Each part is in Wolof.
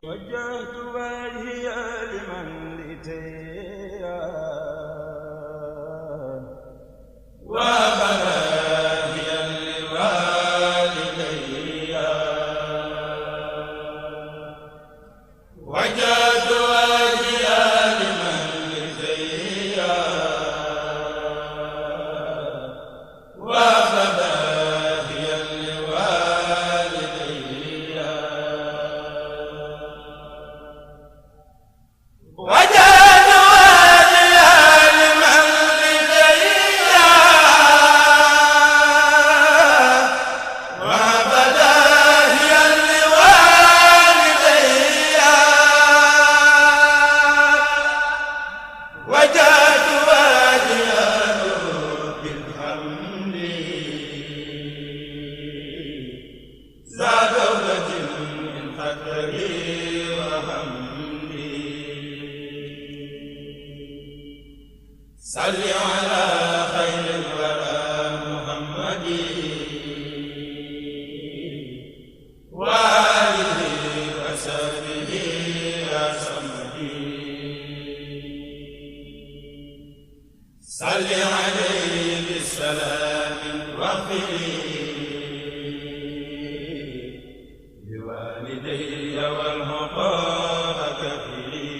وجهت وجهي لمن لتيا وبراهيا لوالدي وجهت وجهي لمن لتيا وبراهيا لوالدي صل على خير الورى محمد وآله وصحبه يا صمد صل عليه بالسلام واغفر لوالدي والحقوق كفري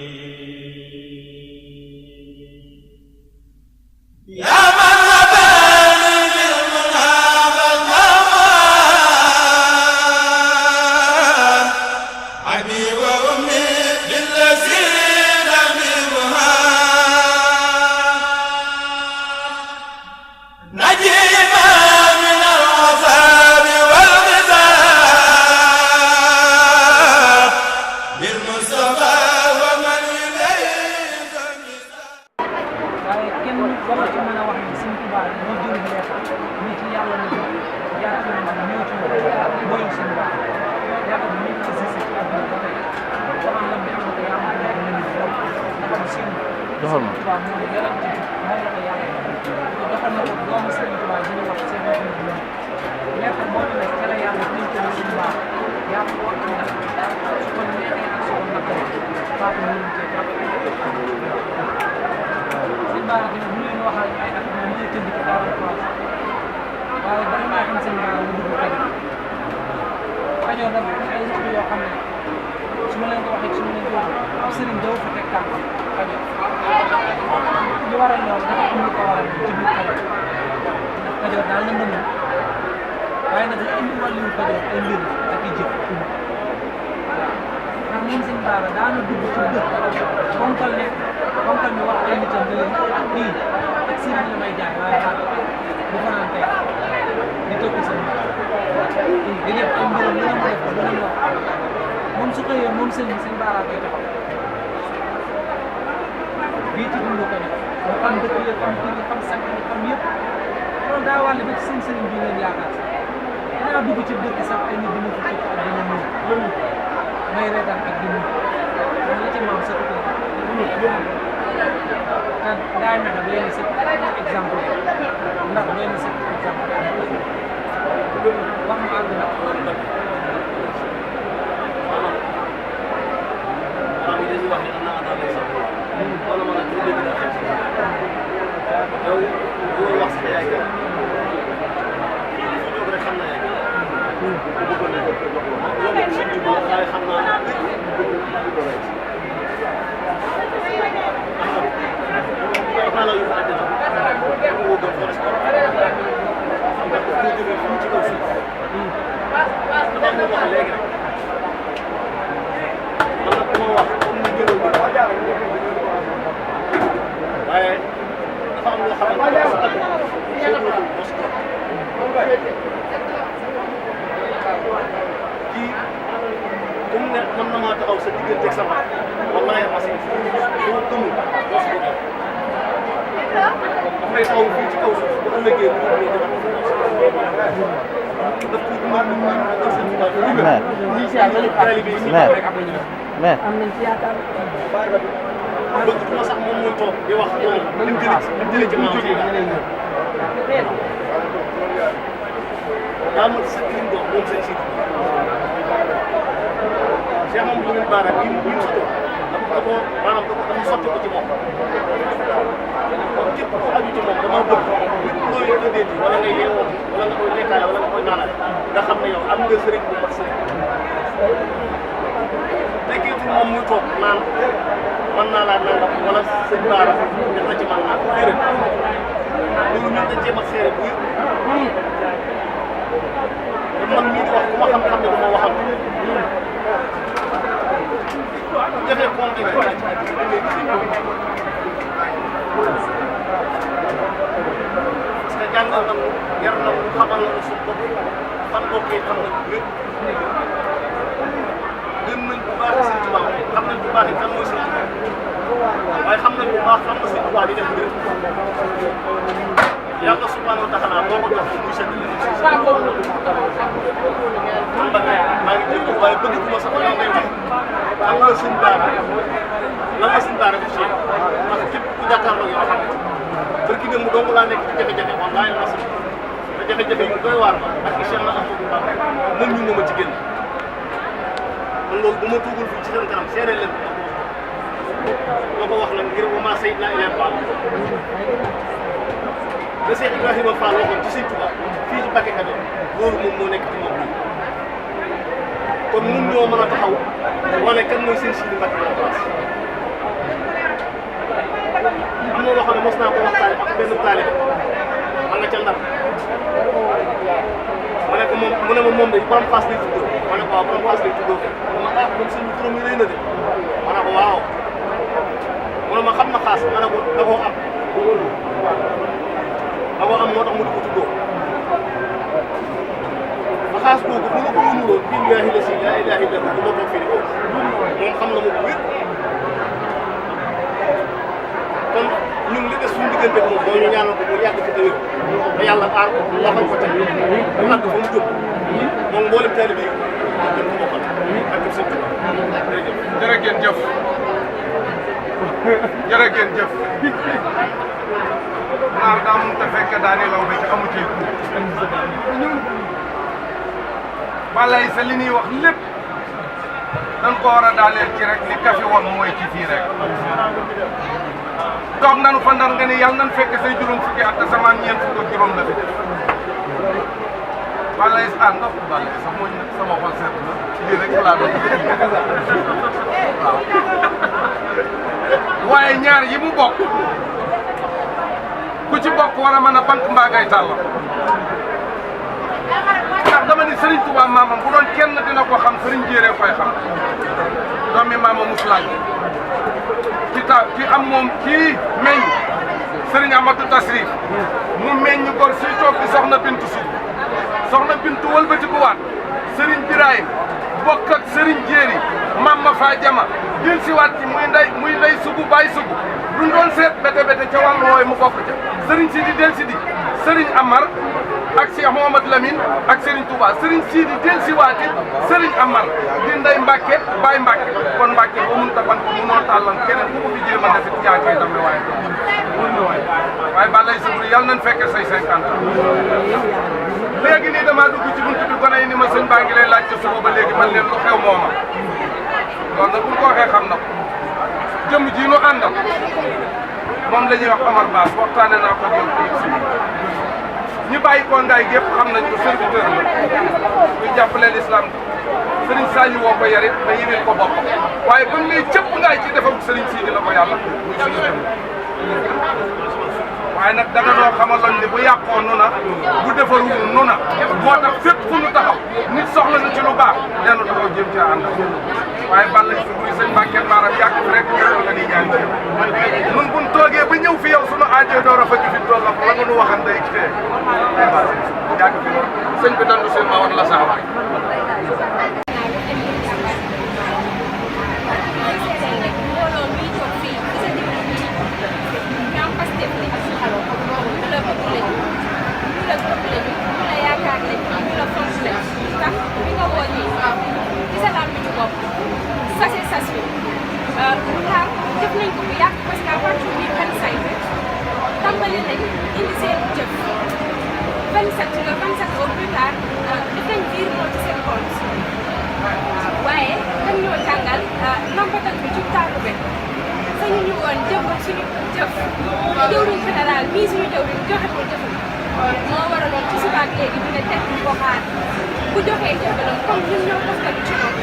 يا من هباني بالمنى والغمان أبي وأمي بالذين بها نجيبا من العذاب والغذاب بالمصطفى ومن إليه waaye kenn war ci mën a wax ni Sëñ Tuubaa moo jur bi leer ni ci yàlla na jaar ci moom ñëw ci moom mooy seen baax yàlla bi ñu existé ci àdduna ba tey waroon la bi am ko yaa ma ko nekk nañu lool dafa am seen doxal ma Tuubaa moo di yaram ci moom la ko yàlla te doxal na ko doomu Sëñ Tuubaa bi ñu wax seen bopp ñu nekk moo di nag ca la yàlla ñu ko suñu baax yaa ko wax na su ko neexee ak su ko naqaree faatu ñu cee jàpp sëñ Bara tamit bu ñu leen waxal ay at moom ñu tëdd ko daaw waaye bari naa xam sëñ Bara mu dugg Kajoor nag ay waxtu yoo xam ne su ma leen ko waxee su ma leen ko waxee ab sëriñ doo fa teg tànk Kajoor li waral loolu dafa am lu ko waral ci biir Kajoor ndax Kajoor daal la ndëmul waaye nag li indi wàllu Kajoor ay mbir ak i jëf ndax moom sëñ Bara daana dugg ci dëkk ponkal mi wax ay nitam ne leen kii ak sëriñ la may jaay waaye xaar bu fanaan tey di topp seen di def ay mbiram lu ne mu def lu ne mu wax moom su xëyee moom sëñ Bara koy taxaw bii ci dund ko ne mu xam dëkk yi xam kii xam sant yi xam yëpp loolu daa wàll ba ci seen sëriñ bi ngeen yaakaar sax dinaa dugg ci dëkk sax ay nit dina fi fekk ak dina ñëw may reetaan ak di ñëw loolu la ci maam sa tukki te daay na doy na sëkk exemple ndax doy na sëkk exemple wax ma àgg na maanaam yi dañuy wax ne am naa àndal lay sax wala ma nag dégg naa xeex yow boo wax sax yaay gën su jóg rek xam na yaay gën bëggoon na loolu sëñ bi moom waaye xam naa la yu fa àddina moo gën forest ndax ku jógee fii ci kaw suuf dafa am lu wax léegi rek man nag ku ma wax comme ni jëloon bi waaye dafa am loo xamante ne sa ëpp soo ko mos ko kii comme ne mën na maa taxaw sa digganteeg sa bopp wallaahi machine soo gëmul doo si ko dafay taw fii ci kaw suuf bu ëllëgee bu ñu def mais am nañ ci yaakaar bëgg na sax moom muy toog di wax li mu jëlee ci maam fii daa mat sa lim dox moom seen si Cheikh moom Lamine Bara yi mu sottoo dafa ko maanaam dafa sotti ko ci moom kon képp ku aju ci moom dama bëgg lépp looy tëddee ci wala nga yeewoo wala nga koy lekkaale wala nga koy naanal nga xam ne yow am nga sëriñ bu mat sëriñ tekkiitul moom muy toog naan mën naa laa nangam wala sëñ Bara def na ci man naa déedéet loolu ñun dañ cee mat seere bu yëpp te man mii di wax ku ma xam-xam ne du ma waxal defee compte yi ci parce que jàngal nañu yar nañu xamal nañu suñu bopp fan bokkee xam nañu lépp gën nañ bu baax Sëñ Tuubaa xam nañ bu baax it kan mooy Sëñ Tuubaa waaye xam nañ bu baax xam na Sëñ Tuubaa di def mbir yàlla subhaanahu wa taala boo ko jox muy sedd la man ba maa ngi déglu waaye bëgg ku ma sax yow ngay wax xam nga Sëñ Bara lan la Sëñ Bara def ci parce que képp ku jàkkaarloo yow xam nga barki dem mu dong laa nekk ci jafe-jafe wallaahi la te jafe-jafe yu doy waar ma ak Cheikh na am bu baax moom ñu ma ci génn kon loolu bu ma tuugul fii ci seen kanam seere leen ma ko wax nag ngir wa maa sayidnaa illaa Fall la Cheikh Ibrahima Fall waxoon ci Sëñ Tuubaa fii ci Mbàkke Kajoor loolu moom moo nekk ci moom bi kon mun ñoo mën a taxaw wane kan mooy seen Sidi Mbàkke la place am na loo xam ne mos naa ko waxtaane ak benn taalibe ma nga ca Ndar ma ne ko moom mu ne ma moom de borom Fass lay tuddoo ma ne ko waaw borom Fass lay tuddoo ma ah moom sëñ bi turam yi lay na de ma ne ko waaw mu ne ma xam na Fass ma ne ko da koo am moo tax mu di ko tuddoo ba Fass googu bu ma ko mënuloon billaahi la si laa ilaaha illa hu du ma toog fii di ko moom xam na ma bu wér kon ñun li des suñu diggante moom mooy ñu ñaanal ko mu yàgg ci dëgg te yàlla aar ko lafal ko teg mu àgg fa mu jóg moom mboolem taalibe yi gën ko bokkal ak sëñ Tuubaa jërë ngeen jëf jërë ngeen jëf naar daa mun te fekk daane law ba ci amu ci balay sa li ñuy wax lépp dañ ko war a daaneel ci rek li kafi woon mooy ci fii rek toog nanu fa Ndar nga ne yàlla nan fekk say juróom fukki at te sama ñeent fukk ak juróom la fi def balay ndox balay sax mooy sama xol seet na lii rek laa doon waaw waaye ñaar yi mu bokk ku ci bokk war a mën a banque mbaa ngay tàllal ndax dama ni Serigne Touba maamam bu doon kenn dina ko xam Serigne Jéeré koy xam doomi maama Muslaaj ci am moom kii meññ Serigne Amadou Tasrif mu meññ gor si toog di soxna Bintu si soxna Bintu wëlbati bu waat Serigne Birahim bokk ak Serigne Jéeri Mama Fa Jama jël si waat ci muy ndey sugu bàyyi sugu duñ doon seet bete ca wàllu wooyu mu bokk ca Serigne Sidi del Sidi Serigne Amar ak Cheikh Mouhamad Lamine ak Serigne Touba Serigne Sidi del si waati Serigne Amar di ndey Mbàkke Baye Mbàkke kon Mbàkke ba mun ta ban ko munoo tàllan keneen ku ko fi jéem a defit yaa koy dam waaye balay saburi yàlla nañ fekke say 50 ans léegi nii damaa dugg ci buntu bi gone yi ni ma sëñ baa ngi lay laaj ca suba ba léegi man leen lu xew mooma loolu nag buñ ko waxee xam na ko jëmm ji nu àndal moom la ñuy wax Omar Baas waxtaane naa ko yow si ñi bàyyi ko ngaay gépp xam nañ ko serviteur la ñu jàppale l'islam Serigne Saliou woo ko yarit ba yéwén ko bopp waaye ba mu ne cëpp ngaay ci defam Serigne Sidi la ko yàlla muy suñu dem waaye nag danga noo xamaloon ne bu yàqoo nu na bu defarul nu na moo tax fépp fu nu taxaw nit soxla na ci lu baax lenn taxaw jëm ca ànd waaye bàllañ fi buy sëñ Mbàkke Maaram yàgg fi rek nga ni ñaan ci nun buñ toogee ba ñëw fi yow sunu aajo door a fa ju fi tool la la nga nu waxan day tee yàgg fi loolu sëñ bi dandu seen ma woon la saawaay def nañ ko bu yàgg parce que à partir du 25 tàmbali nañ indi seen jëf 27 le 27 au plus tard def nañ virement ci seen compte waaye dañ ñoo jàngal nampatal bi ci taaru bi sañu ñu woon jëf suñu jëf jëwriñ général bii suñu jëwriñ joxe ko jëfam moo waraloon ci subaak léegi ñu ne teg ñu ko xaar bu joxee jëmbalam comme ñun ñoo toftalu ci moom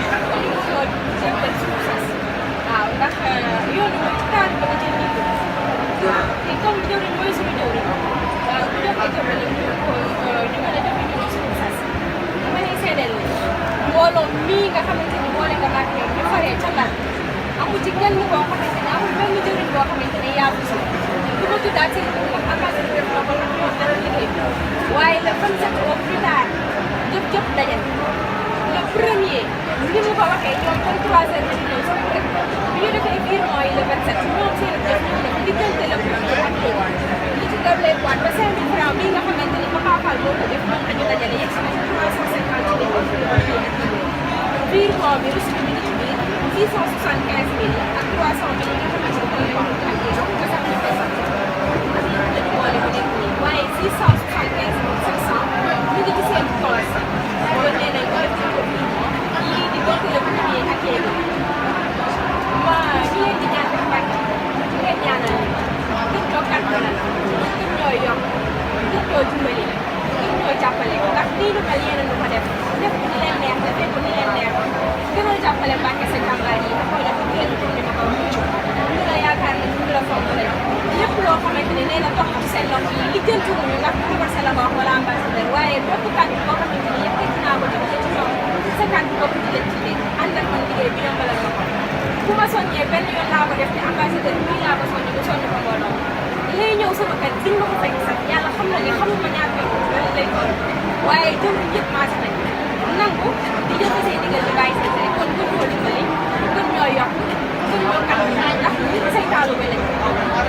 ñoo jëmbal suñu sas waaw ndax yoonu mooy ci taaru ba nga jël nit waaw te comme jëwriñ mooy suñu jëwriñ waaw bu joxee jëmbalam ñu mën a joxe ñu suñu sas ma ne seedeel ni mbooloo mii nga xamante ni moo leen nga màgg ñoom ñu faree ca Ndar amu ci kenn boo xamante ne amul benn jëriñ boo xamante ne yaa ko si du ma tuddaat seen dugub ak ambassadeur bi ba ñoo def liggéey bi waaye le 27 au plus tard jëf daje le premier ni mu ko waxee ñoom 23 heures lañu ñëw sama kër bi ñu defee virement yi le 27 ñoom seen jëf ñu def diggante le premier ak léegi li ci doble boîte ba 5000 francs bii nga xamante ni Papa Fall moo ko def moom la ñu dajale yegg si na ci 350 virement bi reçu bi ngi ci biir 675 000 ak 300 000 yi nga xamante ni mooy ak yéen nga sax ñu koy sant ak yéen dañu boole ko nekk nii waaye 675 700 ñu ngi ci seen tool boo nee nañ ko def ko virement lii di bokk le premier ak yéen ma ñu leen di ñaan rek mbàcc ngeen ñaanal gën ñoo kàttanal gën ñoo yokk gën ñoo dimbali gën ñoo jàppale ndax lii lu mel yéen a nu ko def def ko ni leen neex defee ko ni leen neex gën a jàppale Mbàkke sa jàmbaar yi nga xool dafa gën pour ni ma ko ñu la yaakaar ne ñu la fonk rek lépp loo xamante ne nee na topp ci seen loxo yi lijjantiwuñu ndax divorcé la ko wax wala ambassadeur waaye bépp kàddu boo xamante ni yëkkati naa ko jox ci ñoom sa kàddu bopp di leen ci ànd ak man liggéey bi yombalal ma ko bu ma soññee benn yoon laa ko def te ambassadeur bii laa ko soññi bu soññi ko mbooloo lay ñëw sama kër diñ ma ko fekk sax yàlla xam na ni xamuma ñaar fekk lay toll waaye jëm yëpp maase nañ nangu di jëf say digal di bàyyi seen rek kon gën ñoo dimbali gën ñoo yokk gën ñoo kat ndax nit say taalu ba lañ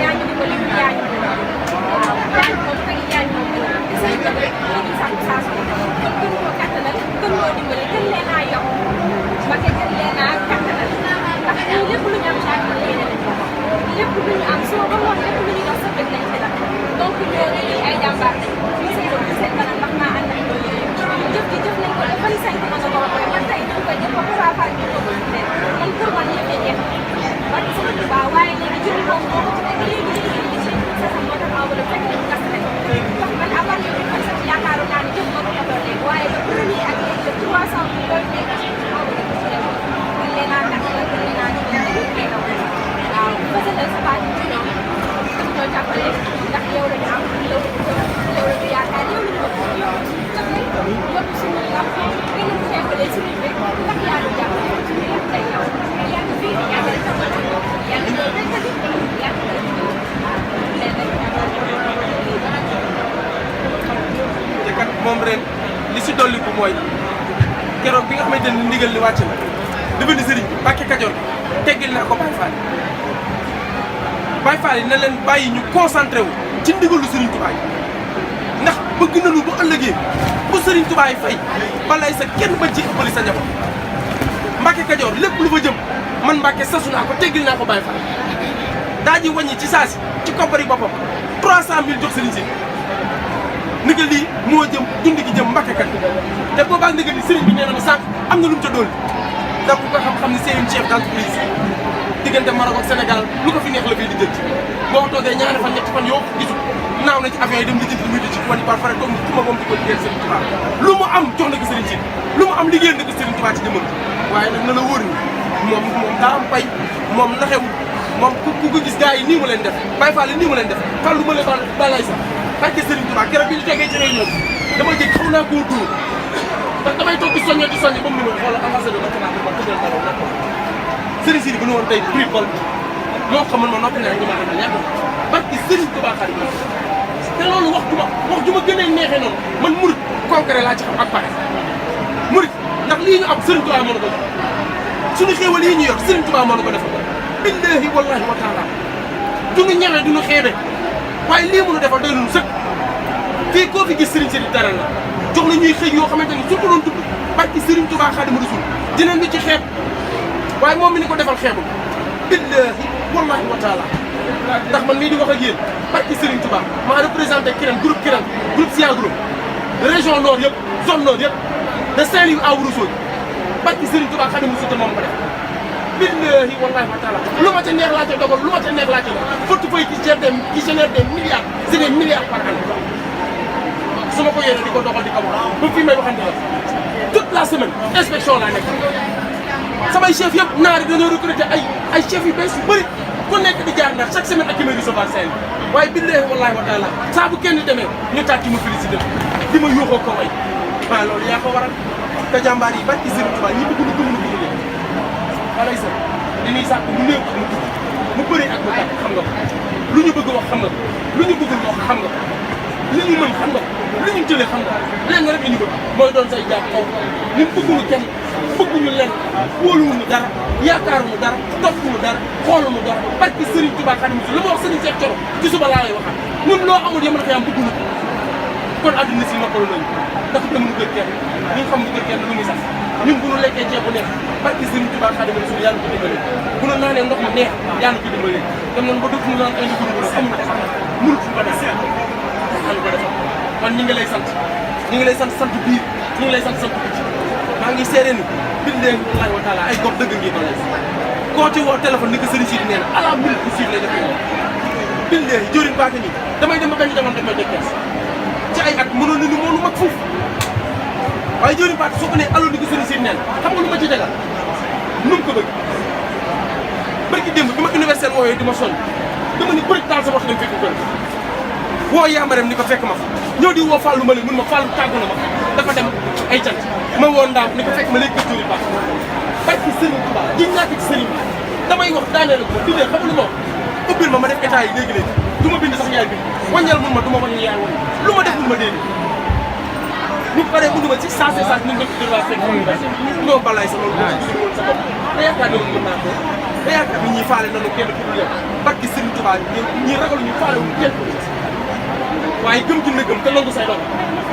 yaa ñu dimbali yaa ñu waaw yaa ñu moom tagi yaa ñu moom te say jëf rek ñu sàmm saa su kon gën ñoo kattanal gën ñoo dimbali gën leen a yokk ba te gën leen a kattanal ndax ñun lépp lu ñu am saa ñu yéene lañ ko lépp lu ñu am soo ba ngoon lépp lu ñu dox sa bët lañ ci la donc ñooñu ay jàmbaar lañ ñu say doon seen kanam ndax maa ànd ak ñooñu jëf ji jëf nañ ko dafa ni sañ ko mën a ko waxee man tey ñu koy jëf ba Papa Fall ñu ko bëgg leen man pour man yëf yi jeex parce que sama tubaab waaye léegi jënd boobu moo ko ci teg léegi léegi ci sa sa moo tax maa wala fekk nañu gas rek wax man à partir du fan sax yaakaaroon naa ni jëf moo ko yàlloo léegi waaye le premier ak léegi le 300 bi loolu nekk ci maa wala ko ci def man leen naa tax la gën leen naa ci def waaw fësalal sa baat ci ñoom daf ñoo jàppale ndax yow la ñu am yow la ñu yaakaar yow la ñu bëgg yow yokk suñu ndax gën a xeexalee suñu mbir ndax yaa ngi jàppale suñu yàq day yow yaa ngi fii yaa ngi sama yaa ngi doon béykat yi yaa ngi doon leen rek te kat moom ren li si dolliku mooy keroog bi nga xamante ne ndigal li wàcc na dafa ni sëriñ bi Mbàkke Kajoor teggil naa ko Baye Fall Baye Fall yi na leen bàyyi ñu concentré wu ci ndigalu Sëriñ Tuubaa ndax bëgg nañu bu ëllëgee bu Sëriñ Tuubaa fay balay sa kenn ba ci ëppali sa njaboot Mbàkke Kajoor lépp lu fa jëm man Mbàkke sasu naa ko teggil naa ko Baye Fall daa ji wàññi ci saasi ci koppari boppam 300 000 jox sëriñ si ndigal lii moo jëm dund gi jëm Mbàkke Kajoor te boobaa ndigal li sëriñ bi nee na ma sànq am na lu mu ca doon ndax ku ko xam-xam ni c'est une chef d'entreprise diggante Maroc ak Sénégal lu ko fi neex la fii di jël boo toogee ñaari fan ñetti fan yoo gisul naaw na ci avion yi dem di jënd muy di ci wàññi par pare toog kuma moom di ko liggéeyal Serigne Touba lu mu am jox na ko Serigne si lu mu am liggéeyal na ko Serigne Touba ci jëmmal waaye nag na la wóor ni moom daa am pay moom naxew moom ku ko gis gars yi nii mu leen def Baye Fall nii mu leen def Fall lu ma leen balay sax parce que Serigne Touba keroog bi ñu tegee ci réunion dama jég xaw naa koo dóor ndax damay toog di soñño ba mu ni ma xoolal ambassadeur national bi ma tëddal dara nekk Serigne Sidi bu ñu woon tey prix bol moo xamal ma noppi naa ñu ma xamal yàgg parce que Serigne Touba xarit te loolu wax ju ma gën a neexee noonu man murit concret laa ci xam ak pare murit ndax lii ñu am Serigne Touba moo na ko def suñu xéewal yi ñu yor Serigne Touba moo na ko def billahi wallahi wa taala duñu ñemee duñu xeebe waaye lii mënu defal doy nañu sëkk fii koo fi gis Serigne Sidi dara la jox na ñuy xëy yoo xamante ni suñ ko doon tudd barki Serigne Touba Xaadimu Rasuul dinañ lu ci xeeb waaye moom mi ni ko defal xeebul billahi wallahi wa taala ndax man mii di wax ak yéen barki Serigne Touba maa représenté Kirène groupe Sia Groupe région nord yëpp zone nord yëpp de Saint-Louis à Ourossogui barki Serigne Touba Xaadimu Rasuul moom ko def billahi wallahi wa taala lu ma ca neex laa ca dogal lu ma ca neex laa ca dogal portefeuille qui génère des milliards c'est des milliards par an su ma ko yéene di ko doxal di ko wax ba fii may waxante la toute la semaine inspection laa nekk samay chef yëpp naari dañoo recruter ay chef yu bees yu bëri ku nekk di jaar ndax chaque semaine ak ki may recevoir seen waaye billahi wallahi wa taala saa bu kenn demee ñu tàcc ma félicité di ma yuuxoo ko way waaw loolu yaa ko waral te jàmbaar yi barki Serigne Touba ñi bëgg lu gëm lu gëm leen walay sa li ñuy sàkk mu néew ak mu bëri ak mu tàkk xam nga ko lu ñu bëgg wax xam nga ko lu ñu bëggul wax xam nga ko li ñu mën xam nga ko li ñu jëlee xam nga lenn rek la ñu bëgg mooy doon say jàpp kaw ñun bëgguñu kenn bëgguñu lenn wóoluwuñu dara yaakaaruñu dara toppuñu dara xooluñu dara barki Serigne Touba Xaadimu Rasuul lu ma wax Serigne Cheikh Thioro ci suba laa lay waxaat ñun loo amul yem na ko yam bëgguñu kon àdduna si noppalu nañu ndax demuñu kër kenn ñun xamuñu kër kenn lu muy sax ñun bu ñu lekkee ceeb bu neex barki Serigne Touba Xaadimu Rasuul yàlla ko dimbale bu ñu naanee ndox mu neex yàlla ko dimbale dem nañ ba dëkk ñu naan ay ndox mu amuñu ko mënu fu ko def xam ko def man ñi ngi lay sant sant biir ñi ngi lay sant picc maa ngi seere ni billahi wallahi wa taala ay góor dëgg ngi ba lay koo ci woo téléphone ni ko Serigne Sidi nee na à la minute bu suivre lay def billahi jëriñ baake ni damay dem ba benn jamono def may dëkkees ci ay at mënoon na ni moo lu mag fuuf waaye jëriñ baake soo ko nee allo ni ko Serigne Sidi nee na xam nga lu ma ci tegal nu mu ko bëgg barki démb bi ma universel wooyee di ma soñ dama ni bëri daal sa wax dem fekk ko woo yaamarem ni ko fekk ma fa ñëw di woo Fallou ma ne mun ma Fallou tàggu na ma dafa dem ay jant ma woo ndaam ni ko fekk ma léegi jëriñ baax barki Serigne Touba ji ñàkk ci Serigne damay wax daanee la ko bindee xam lu ma ubbil ma def état yi léegi-léegi du ma bind sax yaay bind waññal mun ma du ma waññi yaay wañ lu ma def mun ma déedéet ñu paree mu dugal ci sensé sensé ñu def waa fekk non balaay sa loolu woon sa bopp da yaakaar ne mën naa ko da yaakaar ni ñuy faale nanu kenn ku dul yow barki Serigne Touba ñi ragal ñu faale wuñu kenn waaye gëm gi na gëm te nangu say doom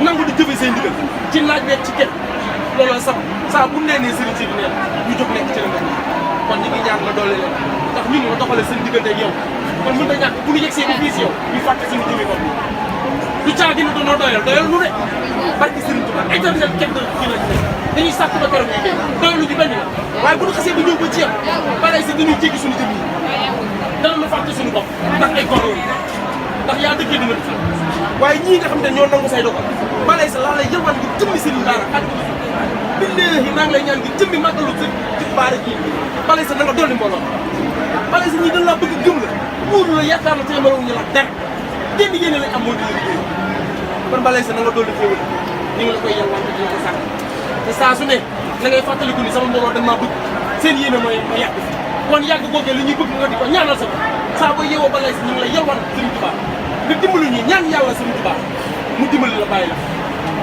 nangu di jëfee say ndigal ci naaj beeg ci kenn looloo sax saa bu nee nee Serigne Sidi nee ñu jóg nekk ci la nga kon ñi ngi ñaan nga doole leen ndax ñun ñoo doxalee seen diggante ak yow kon mën na ñàkk bu ñu yegsee ba fii si yow ñu fàtte suñu jëmi bopp du caagi na doonoo doyal nu de barki Serigne Touba éternel kenn kii lañ nekk dañuy sàkk ba keroog ñu doyalu ñu benn la waaye bu ñu xasee ba ñëw ba ci yow balay si dañuy jéggi suñu jëm yi dana nu fàtte suñu bopp ndax ay góor ndax yaa dëkkee dina def waaye ñii nga xam ne ñoo nangu say dogal balay sa laa lay yëlwaan ngir jëmmi Serigne Bara ak billahi maa ngi lay ñaan ngir jëmmi màggalu ci Bara ji balay sa na nga dolli mbooloo balay sa ñii dañ laa bëgg gëm la wóoru la yaakaar la te yemalawuñu la dara kenn yéene lañ am moo di la liggéey kon balay sa na nga dolli féewal ñu ngi la koy yelwaan te dina ko sàkk te saa su ne na ngay fàttaliku ni sama mbooloo dañ maa bëgg seen yéene mooy ma yàgg fi kon yàgg googee li ñuy bëgg nga di ko ñaanal sa saa boo yeewoo balay sa ñu ngi lay yelwaan Serigne Touba nga dimbali ñi ñaan yàlla Serigne Touba mu dimbali la bàyyi la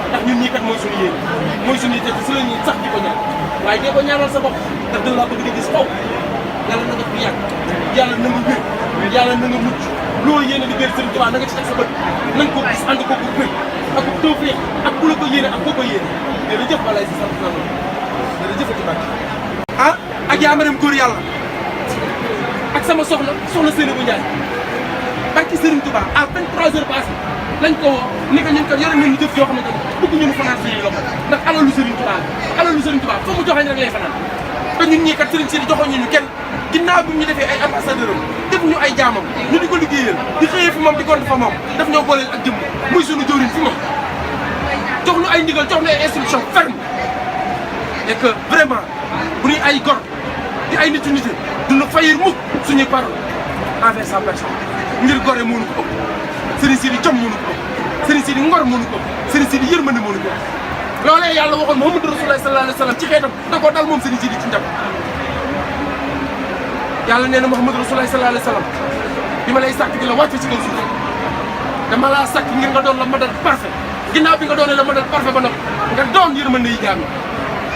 ndax ñun ñii kat mooy suñu yéene mooy suñu yéene te si la ñuy sax di ko ñaan waaye dee ko ñaanal sa bopp ndax dañ laa bëgg di gis faw yàlla na nga fi yàgg yàlla na nga wér yàlla na nga mucc loolu yéene liggéey Serigne Touba na nga ci teg sa bët na nga ko gis ànd ko bu wér ak bu tawfeex ak bu la ko yéene ak koo ko yéene jërëjëf balay si sant naa loolu jërëjëf ci bàcc ah ak yaa ma dem góor yàlla ak sama soxna Seynabou Ndiaye barki Serigne Touba à 23h passé lañ ko woo ni ko ñun kat yore nañu jëf yoo xamante ne bëgg ñu fanaan suñuy loxo ndax alalu Serigne Touba fa mu joxe rek lay fanaan te ñun ñii kat Serigne Sidi joxoon ñu kenn ginnaaw bi ñu defee ay ambassadeur am def ñu ay jaamam ñu di ko liggéeyal di xëyee fi moom di gont fa moom daf ñoo booleel ak jëmm muy suñu jëwriñ fi moom jox ñu ay ndigal jox ñu ay instruction ferme et que vraiment bu ñuy ay gor di ay nit yu nite duñu fayir mukk suñuy parole envers sa personne ngir gore moo ñu ko ëpp Serigne Sidi jom moo ñu ko ëpp Serigne Sidi ngor moo ñu ko ëpp Serigne Sidi yërmande moo ñu ko ëpp loolee yàlla waxoon Muhammadu Rasulullah sallallahu alayhi wa sallam ci xeetam da koo dal moom Serigne Sidi ci njab yàlla nee na Muhammadu Rasulullah sallallahu alayhi wa sallam bi ma lay sàkk di la wàcce ci kaw suuf dama laa sàkk ngir nga doon la modèle parfait ginnaaw bi nga doonee la modèle parfait ba noppi nga doon yërmande yi jaam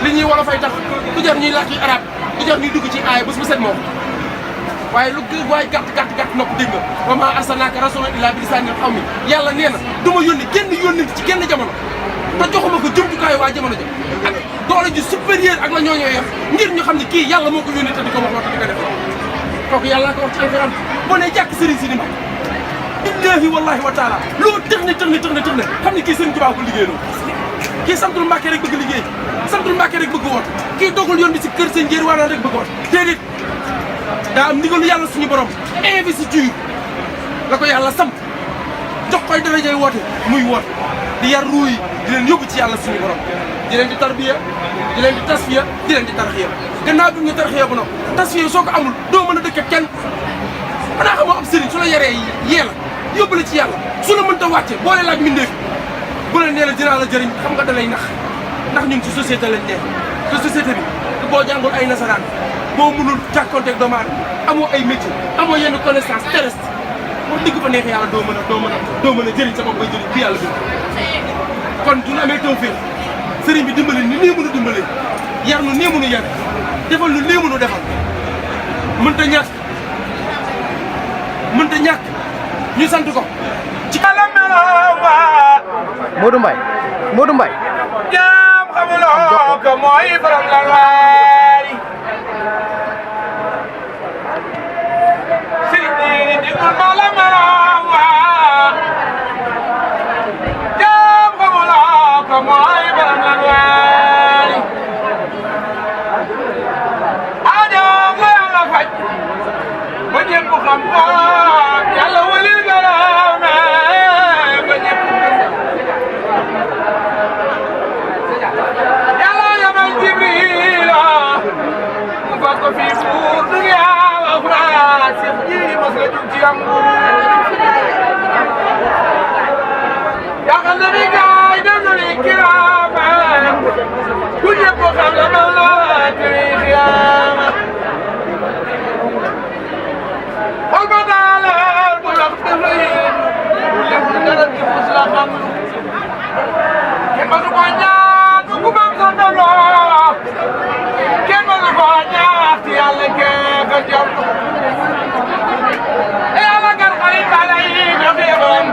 li ñuy wolof fay tax du jar ñuy làkki arab du jar ñuy dugg ci aaya bés bu set moom waaye lu waaye gàtt nopp dégg nga wa maa arsalnaaka rasuulan illaa bi lisaanil qawmi yàlla nee na du ma yónni ci kenn jamono te joxuma ko jumtukaayu waa jamono ja ak doole ji supérieur ak la ñooñoo yor ngir ñu xam ne kii yàlla moo ko yónni te di ko wax te di ko def kooku yàlla ko wax ci alxuraan boo nee jàkk Serigne Sidi Mbacké billahi wallahi wa taala loo tëx ne xam ne kii Serigne Touba ko liggéeyloo kii santul Mbàkke rek bëgg liggéey santul Mbàkke rek bëgg woot kii doogul yoon bi si kër sëñ Ndiéri Wane rek bëgg woot déedéet daa am ndigalu yàlla suñu borom investiture la ko yàlla samp jox koy darajay woote muy woote di yar ruu yi di leen yóbbu ci yàlla suñu borom di leen di tarbiya di leen di tasfiya di leen di tarxiya gannaaw bi ñu tarxiya bu noppi tasfiya soo ko amul doo mën a dëkk kenn xanaa xamoo am sëriñ su la yaree yee la yóbbu la ci yàlla su la mënta wàcce boole laaj mbindeef bu la nee la dinaa la jëriñ xam nga da lay nax ndax ñun ci société lañ nekk te société bi boo jàngul ay nasaraan boo mënul jàkkoonteeg doomu aadama amoo ay métier amoo yenn connaissance terrestre wax dëgg fa neex yàlla doo mën a jëriñ sa bopp bay jëriñ bi yàlla bi kon duñu amee tawfeex sëriñ bi dimbali ni nii mënu dimbali yar nu nii mënu yar defal nu nii mënu defal mënta ñàkk ñu sant ko ci kala melawa Modou Mbaye jaam xamuloo ko mooy borom lan waay sëriñ bi digul ma la melawa jaam xamuloo ko mooy borom lan waay ajoom la yàlla faj ba ñëpp xam ko yàlla walil garaame ba ñëpp yàlla yabal Jibrila mu fa ko fi buur dunya wa uxraa Seex Jiili mos la jug ci yangu yaakaar na ni gaay dem na ni kiraama ku ñëpp xam la ma la tey xiyaama xol ba daaleel bu yox dafay bu lépp dara ci mus la xam kenn mësu ko ñaan bu kubam sa daloo kenn mësu ko ñaax ci yàlla kee ka jot e yàlla gar xarit bala yi jox yebam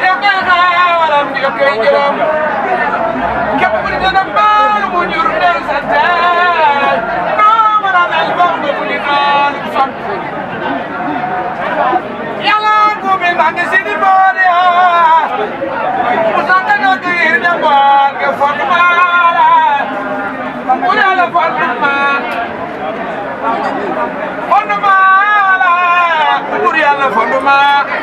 yow kay xaawaram di koy jëlam képp ku di dana baalu mu jur del sa teel noo mën a mel bokk nga mu di naan sant yàlla ko mi maa ngi si di boole mu sant nga kër ne bool nga fond maala mu yàlla fond maala pour yàlla fond maala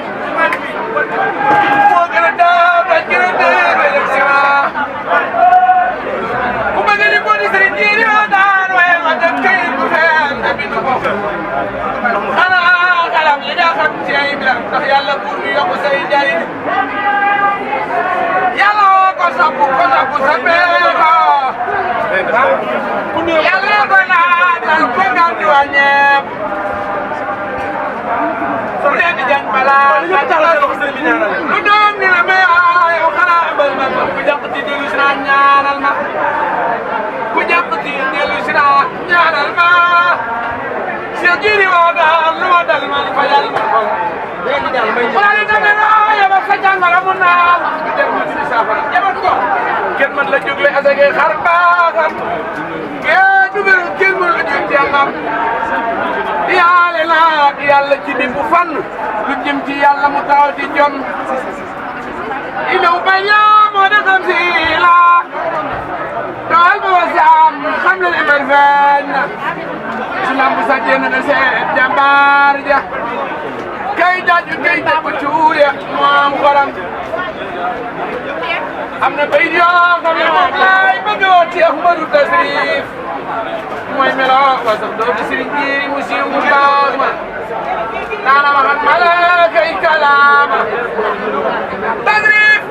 moo gën a daaw la gën a dee élection ku bëgg di ko di sëriñ Jiili Wane daan waaye ma dem kayit bu feeñ nga bind ko xanaa xalam li nga xam ci ay bilam ndax yàlla pour ñu yokk say njariñ yàlla ko sappu sa beeko yàlla ko naatal ko gàddu wa ñepp su leen di jàng balaa lu doom ni la may yow xanaa abal ma ku jàpp ci dellu si naa ñaanal ma ku jàpp ci dellu si naa ñaanal ma Seex Jiili Wane lu ma dal man fajal ma ko wala li tamit yow sa jàngara mun naa jël ma ci saafara jabat ko kenn man la jógle asage xar baaxam kee dugal kenn mën la jóg jàngam yaale naa yàlla ci bi bu fan lu jëm ci yàlla mu taw di jom imew ba moo de xam si la dool ba wasaam xam leen emer feeñ na si lamb sa jéem na seet jàmbaar ja kay jaaju kay jàpp cuure moom xoram am na bay yoo xam ne moom laay bëgg a teex Ahmadu Tasrif mooy melo wa sax doo di Sëriñ Jiili mu siiw mu baax ma naana ma xam malaaka yi kalaama Tasrif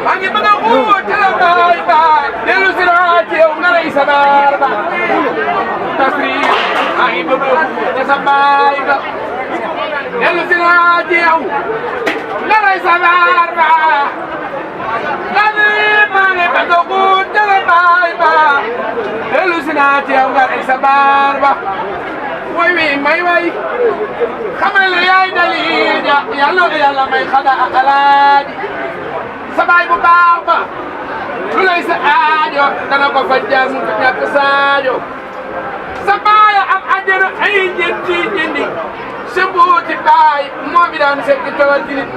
maa ngi bëgg a wuute la baay ba dellu si naa ci yow nga lay sa baar ba Tasrif maa ngi bëgg a wuute sa baay ba dellu si naa ci yow nga lay sa baar ba Tasrif maa ngi bëgg a wuute la baay ba dellu si naa ci yow nga lay sa baar ba way wi may way xamal ne yaay dalil ja yàlla may xada alaaji sa baay bu baax ba lu lay sa aajo dana ko fa jàng ñàkk saajo sa baay am àjjana ay jëndi sa mbuuti baay moo bi daan sekk tawal ci nit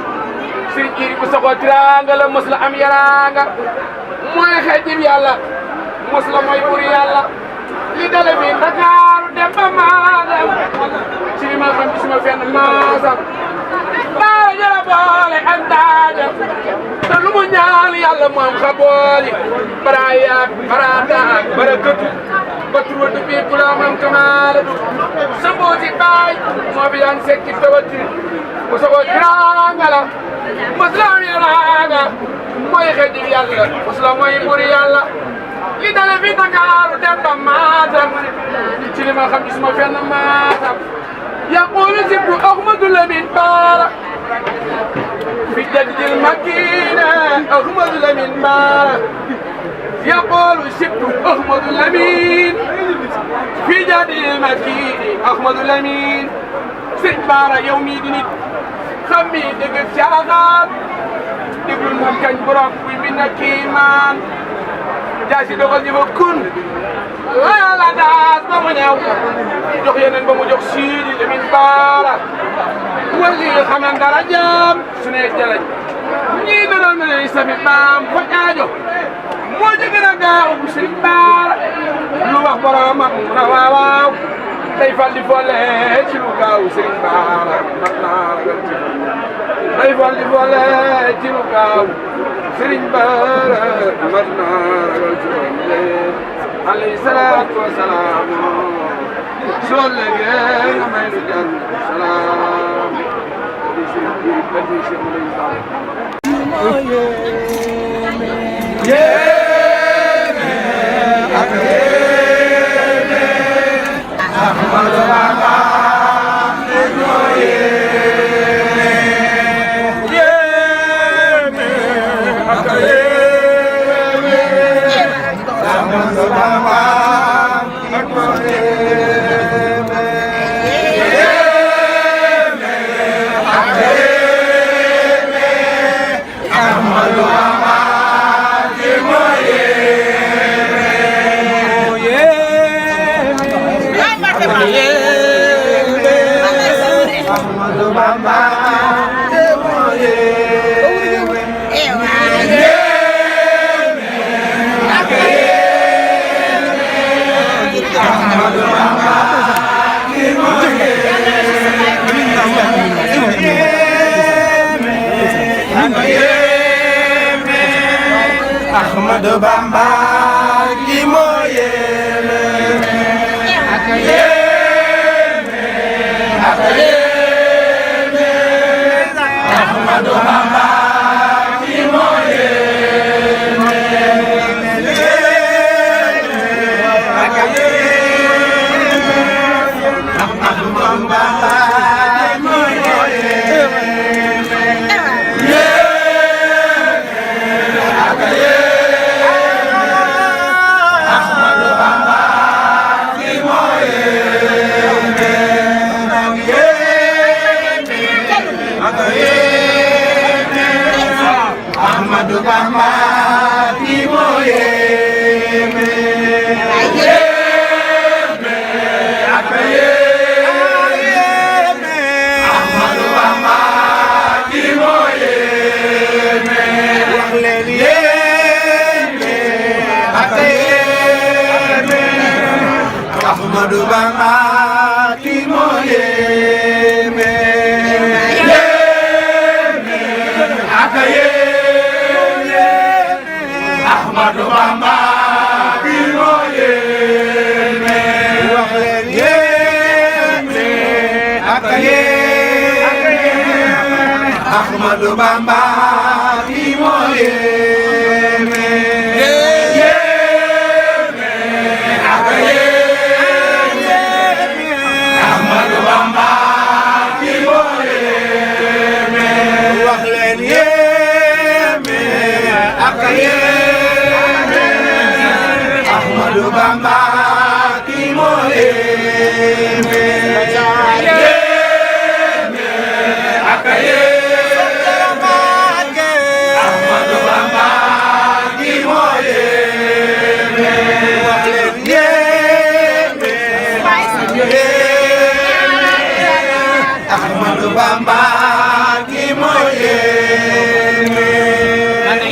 Sëriñ Jiili bu saxoo tiraanga la mos la am yaraanga mooy xejjib yàlla mos la mooy bur yàlla li dale fi Ndakaaru dem ba maanaam ci li ma xam ci suma fenn maasam daa jara boole ak daaja te lu mu ñaan yàlla moom xa booli barayaak barataak barakatu batruwatu bii kulaamam kamaalatu sabooti baay moo fi daan sekki tawati mu saboo tiraangala maslaam yaraaga mooy xejjib yàlla masla mooy bur yàlla li dale fi Ndakaaru dem ba Matam ci li ma xam ci suma fenn Matam yaqulu sibtu Ahmadu Lamin Baara fi jaddil makina Ahmadu Lamin Baara yaqulu sibtu Ahmadu Lamin fi jaddil makina Ahmadu Lamin sëñ Baara yow mii di nit xam mi dëgg caaxaan déglul moom kañ borom kuy mi na kiimaan jaasi dogal ñi ba kun la yàlla daas ba mu ñëw jox yeneen ba mu jox Sidi Lamin Baara wali xaman dara jaam su ne jalañ ñii doon na leen sami maam fa aajo moo ci gën a gaaw bu Sëriñ Baara lu wax boromam mu na waawaaw day fal di folle ci lu gaaw Sëriñ Baara mat naa ragal ci day fal di folle ci lu gaaw Sëriñ Baara mat naa ragal ci alayhi salaatu wa salaam soo legee nga may nu jàll salaam di Sëriñ bi di Cheikh Ahmadu Bamba ki moo yéeme ak yéeme ak yéeme Ahmadu Bamba ki moo yéeme ak yéeme Ahmadu Bamba ki moo yéeme Ahmadu Bamba ki moo yéeme yéeme ak yéeme Ahmadu Bamba ki moo yéeme wax leen yéeme ak yéeme Ahmadu Bamba ki moo yéeme yéeme ak yéeme Ahmadu Bamba ki moo yéeme wax leen yéeme ak yéeme Ahmadu Bamba ki moo yéeme yéeme ak yéeme Ahmadu Bamba ki moo yéeme wax leen yéeme ak yéeme Ahmadu Bamba ki moo yéeme yéeme ak yéeme Ahmadu Bamba ki moo yéeme wax leen yéeme ak yéeme Ahmadu Bamba ki moo yéeme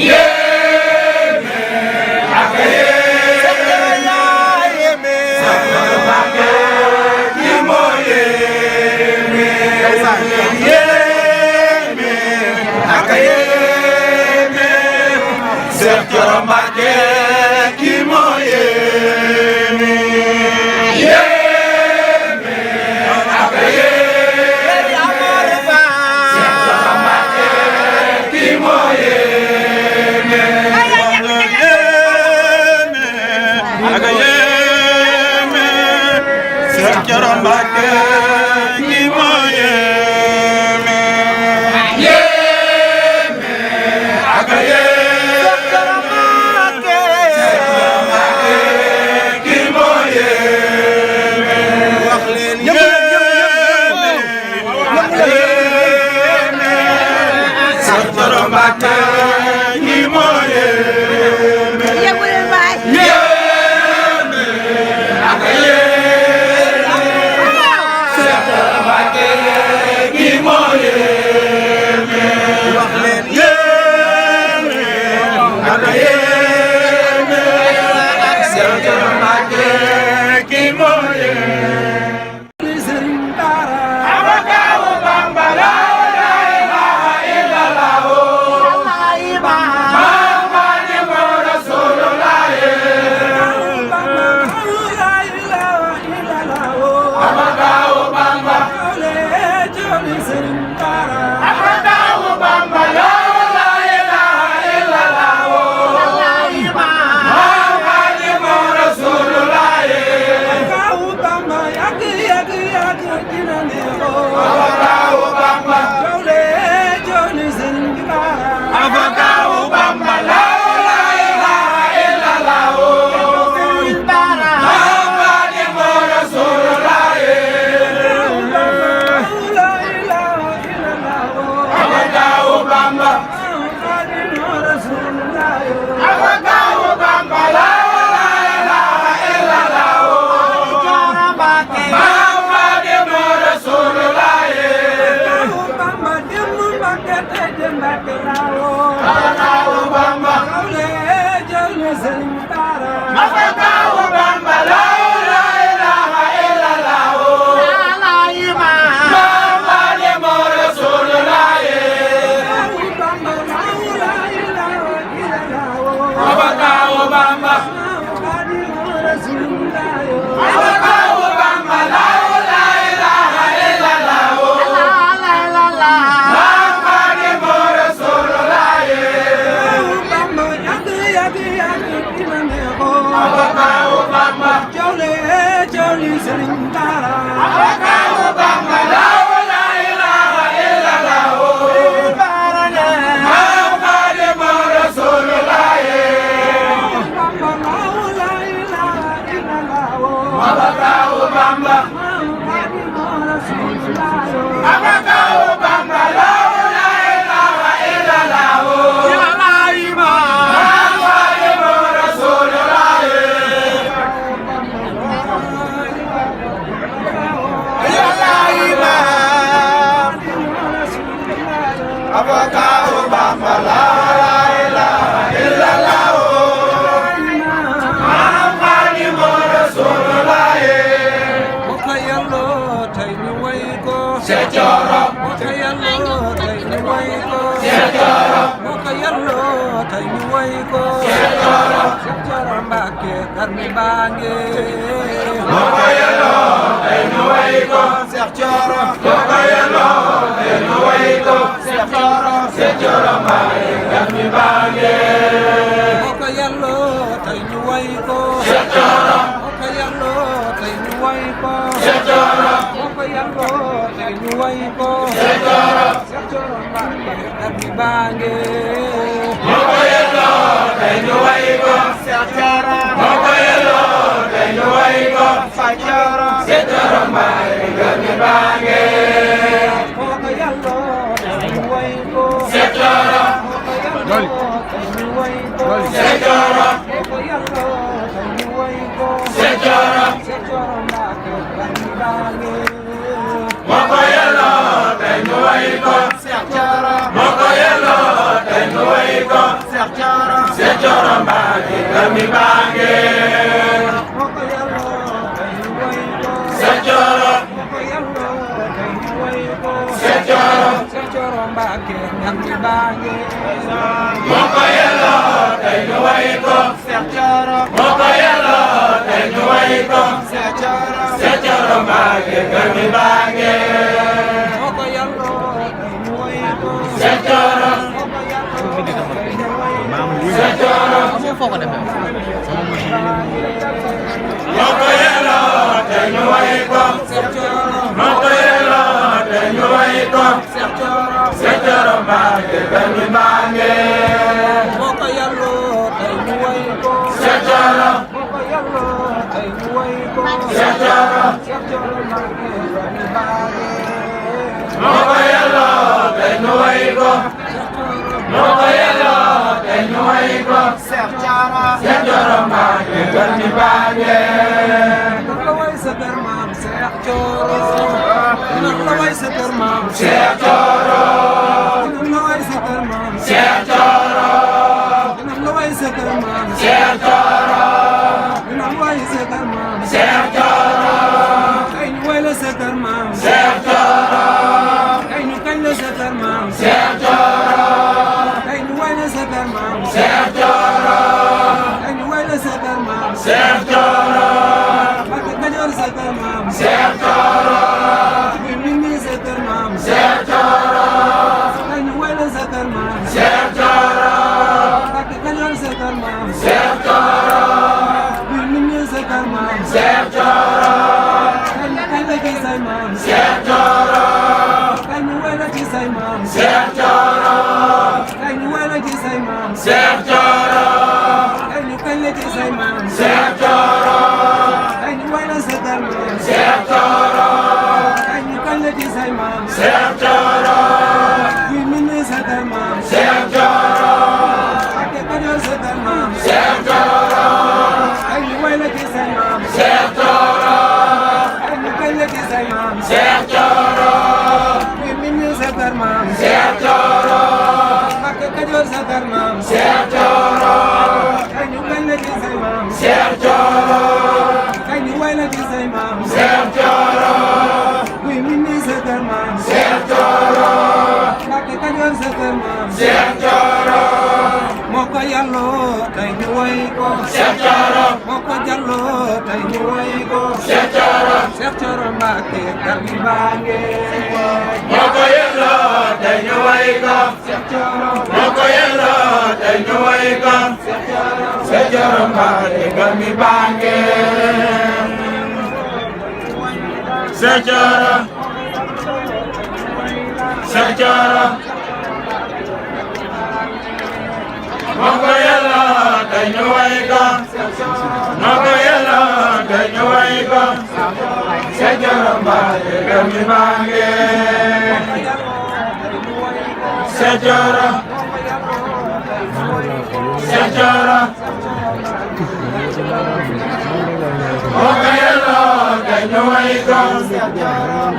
yéeme Coro Mbacké ki moo yéeme yéeme ak yéeme Amadou Ba Cheikh Coro Mbacké ki moo yéeme yéeme ak yéeme Cheikh Coro Mbacké ki moo yéeme yéeme ak yéeme Thioro Mbacké ñam ci baange moo ko yelloo tey ñu way ko Cheikh Thioro moo ko yelloo tey ñu way ko Cheikh Thioro Cheikh Thioro Mbacké kër mi baange moo ko yelloo tey ñu way ko Cheikh Thioro moo ko yelloo tey ñu way ko Cheikh Thioro foo ko defee moo ko yelloo tey ñu way ko Cheikh Thioro moo ko yelloo tey ñu way ko Cheikh Thioro Cheikh Thioro Mbacké kër mi baange moo ko yelloo tey ñu way ko Cheikh Thioro moo ko yelloo tey ñu way ko Cheikh Thioro Cheikh Thioro Mbacké kër mi baange moo ko yelloo tey ñu way ko moo ko yelloo tey ñu way ko Cheikh Thioro Cheikh Thioro Mbacké kër mi baange ndax la way sa kër maam Cheikh Thioro ndax la way sa kër maam Cheikh Thioro ndax la way sa kër maam Cheikh Thioro ndax la way sa kër maam Cheikh Thioro ndax way sa kër maam Cheikh Thioro ay ñu way la sa kër maam Cheikh Thioro ay ñu kañ la sa kër maam Cheikh Thioro ay ñu way la sa kër maam Cheikh Thioro ay ñu way la sa kër maam Cheikh Thioro Mbacké Kajoor sa kër maam Cheikh Thioro ñu ngi sa kër maam Cheikh Thioro ay ñu way la sa kër maam Cheikh Thioro Mbacké Kajoor sa kër maam Cheikh Thioro ñu ngi sa kër maam Cheikh Thioro kañ la ci say maam Cheikh Thioro kañ ñu way la ci say maam Cheikh Thioro kañ ñu way la ci say maam Cheikh Thioro kañ ñu kañ la ci say maam Cheikh Thioro kañ ñu way la sa kër maam Cheikh Thioro kañ ñu kañ la ci say maam Cheikh Thioro ñu ngi sa kër maam Cheikh Thioro Mbacké Kajoor sa kër maam Cheikh Thioro kañ ñu way la ci say maam Cheikh Thioro kañ ñu kañ la ci say maam Cheikh Thioro ñu ngi sa kër maam Cheikh Thioro Mbacké Kajoor sa kër maam Cheikh Thioro kañ ñu kañ la ci say maam Cheikh Thioro kañ ñu way la ci say maam Cheikh Thioro ñu ngi sa kër maam Cheikh Thioro Mbacké Kajoor sa kër maam Cheikh Thioro moo ko yàlloo tey ñu way ko Cheikh Thioro moo ko jàlloo tey ñu way ko Cheikh Thioro Cheikh Thioro Mbacké kër gi baange moo ko yelloo tey ñu way ko Cheikh Thioro moo ko yelloo tey ñu way ko Cheikh Thioro Mbacké kër mi baange Cheikh Thioro Cheikh Thioro moo ko yelloo tey ñu way ko moo ko yelloo tey ñu way ko Cheikh Thioro Mbacké kër mi baange Cheikh Thioro Cheikh Thioro moo ko yelloo tey ñu way ko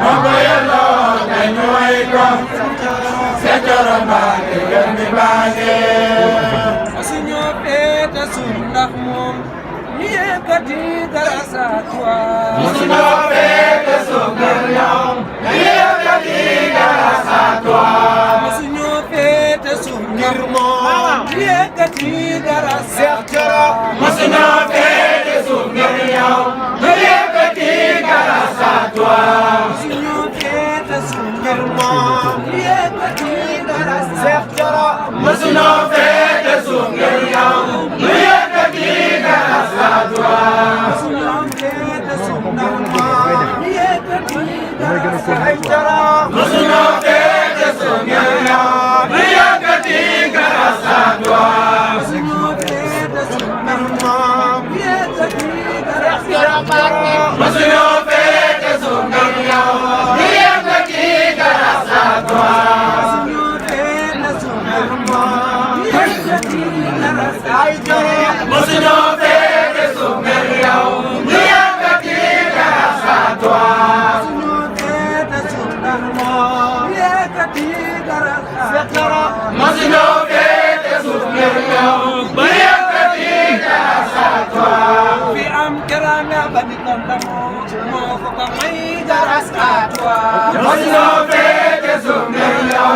moo ko yelloo tey ñu way ko Cheikh Thioro Mbacké kër mi baange su ñoo féete suuf ndax moom ñu yëkkati dara sa toit musu ñoo féete suuf ngir ñoom ñu yëkkati dara sa toit su ñoo féete suuf ngir moom ñu yëkkati dara sa toit musu ñoo féete suuf ngir ñoom ñu yëkkati dara sa toit su ñoo féete suuf ngir moom ñu yëkkati dara sa toit musu ñoo féete suuf ngir ñoom ñu yëkkati dara sa toit su ñoo féete suuf ndax moom ñu yëkkati dara sa toit musu ñoo féete suuf ngir ñoom ñu yëkkati dara sa toit su ñoo féete suuf ndax moom ñu yëkkati dara sa toit musu ñoo féete suuf ngir ñoom ñu yëkkati dara sa toit su ñoo féete suuf ndax moom ñu yëkkati dara sa toit musu ñoo féete suuf ngir yow ñu yëkkati dara sa toit su ñoo féete suuf ndax moom ñu yëkkati dara sa toit musu ñoo féete suuf ngir yow ñu yëkkati dara sa toit fi am teranga ba di ko ndamoo moo ko ko may dara sa toit musu ñoo féete suuf ngir yow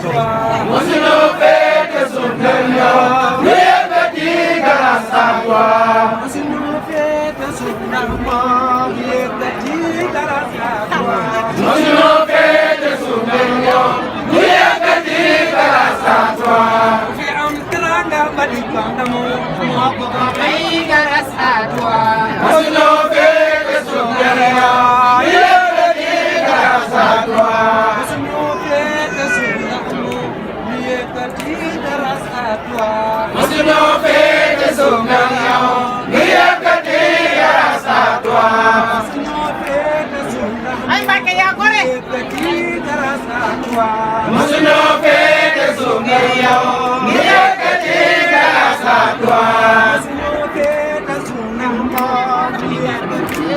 toi. Mosuñoo féete suuf ngir yow. ñu yëkkati grâce à toi. Mosuñoo féete suuf ndax moom ñu yëkkati grâce à toi. Mosuñoo féete suuf ngir yow. ñu yëkkati grâce à toi. fi am teranga ba di ko ndamoo moo ko ko may grâce à toi. Mosuñoo féete suuf ngir yow. ñu yëkkati grâce à toi. Mosuñoo féete suuf ndax moom ñu yëkkati grâce à toi. Mosuñoo féete suuf ngir yow. ñu yëkkati grâce à toi. Mosuñoo féete suuf ndax Ay Mbacke yaa gore. ñu yëkkati grâce à toi. Mosuñoo féete suuf ngir yow. ñu yëkkati grâce à toi. Mosuñoo féete suuf ndax moom ñu yëkkati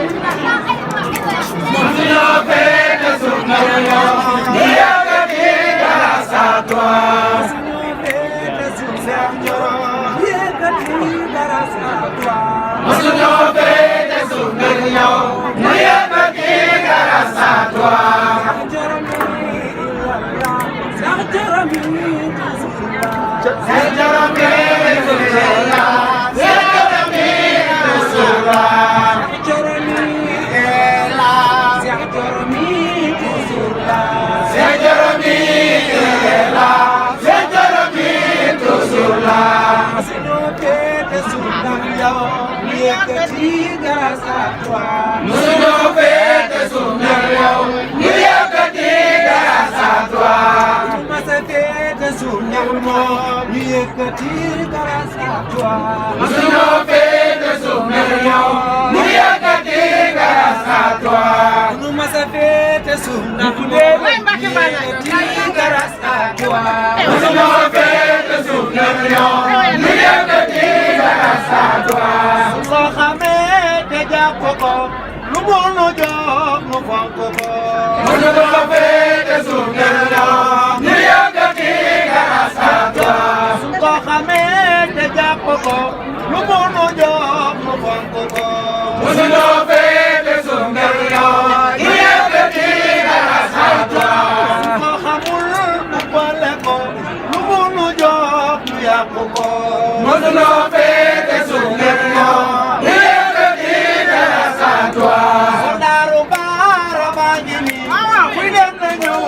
Mosuñoo féete suuf ngir yow. ñu yëkkati grâce à toi. Mosuñoo féete suuf Seex Coro ñu yëkkati grâce à toi. Mosuñoo féete suuf ngir yow. ñu yëkkati grâce à toi. Seex Coro mi Rasulullah. Seex Coro mi Rasulullah. Seex Coro mi Seex Coro mi la. Seex Coro mi toujours la. Mosuñoo féete suuf ngir yow. ñu yëkkati grâce à toi. Mosuñoo féete suuf ngir yow. ñu yëkkati grâce à toi. Mosuñoo féete suuf ngir yow. ñu yëkkati grâce à toi. Loo xamee te jàpp ko lu mu nu jox nu fonk ko. Mosuñoo féete suuf ngir yow. ñu yëkkati grâce à toi. Su ko xamee te jàpp ko lu mu nu jox nu fonk ko. Mosuñoo féete suuf ngir yow. ñu yëkkati grâce à toi. Su ko xamul nu boole ko lu mu nu jox nu yàq ko. Mosuñoo féete suuf ngir yow. ñu yëkkati grâce à toi. Soldaaru baara baa ngi nii. Kuy dem na ñëw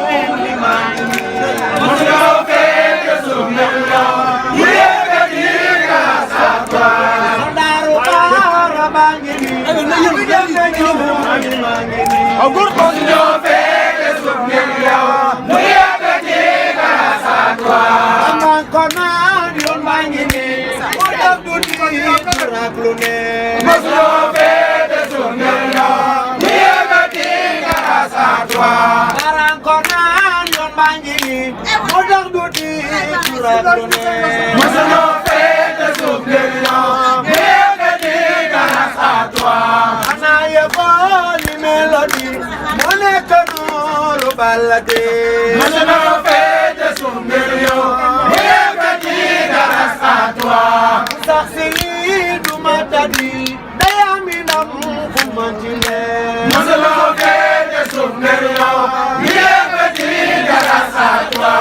ni maa ngi nii. Mosuñoo féete suuf ngir yow. ñu yëkkati grâce à toi. Soldaaru baara baa ngi nii. Kuy dem na ñëw ni maa ngi nii. Mosuñoo féete suuf ngir yow. ñu yëkkati grâce à toi. Aman ko naan yoon baa ngi nii. Mu def du di rak lu ne. Mosuñoo féete suuf ngir yow. ñu yëkkati grâce à toi. Aran ko naan yoon baa ngi nii. Mu def du di rak lu ne. Mosuñoo féete suuf ngir yow. ñu yëkkati grâce à toi. Xanaa yëgoo ni mélodie moo nekk noonu balade. Mosuñoo féete suuf ngir yow. ñu yëkkati grâce à toi. Sax si lii du ma tadi day am ndam fu ma ci ne. Mosuñoo féete suuf ngir yow. ñu yëkkati grâce à toi.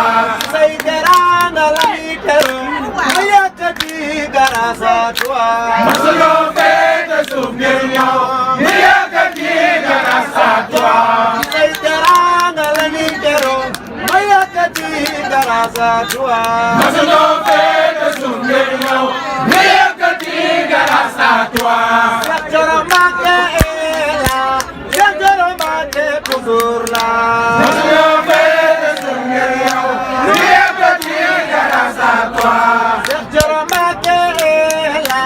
Say teranga la ñuy teru ma yëkkati grâce à toi. Mosuñoo féete suuf ngir yow. ñu yëkkati grâce à toi. Say teranga la ñuy teru ma yëkkati grâce à toi. Mosuñoo féete suuf ngir yow. ñu yëkkati grâce à toi. Seex Coro Mbàkke la Seex Coro Mbàkke toujours la. Mosuñoo féete suuf ngir yow. ñu yëkkati grâce à toi. Seex Coro Mbàkke la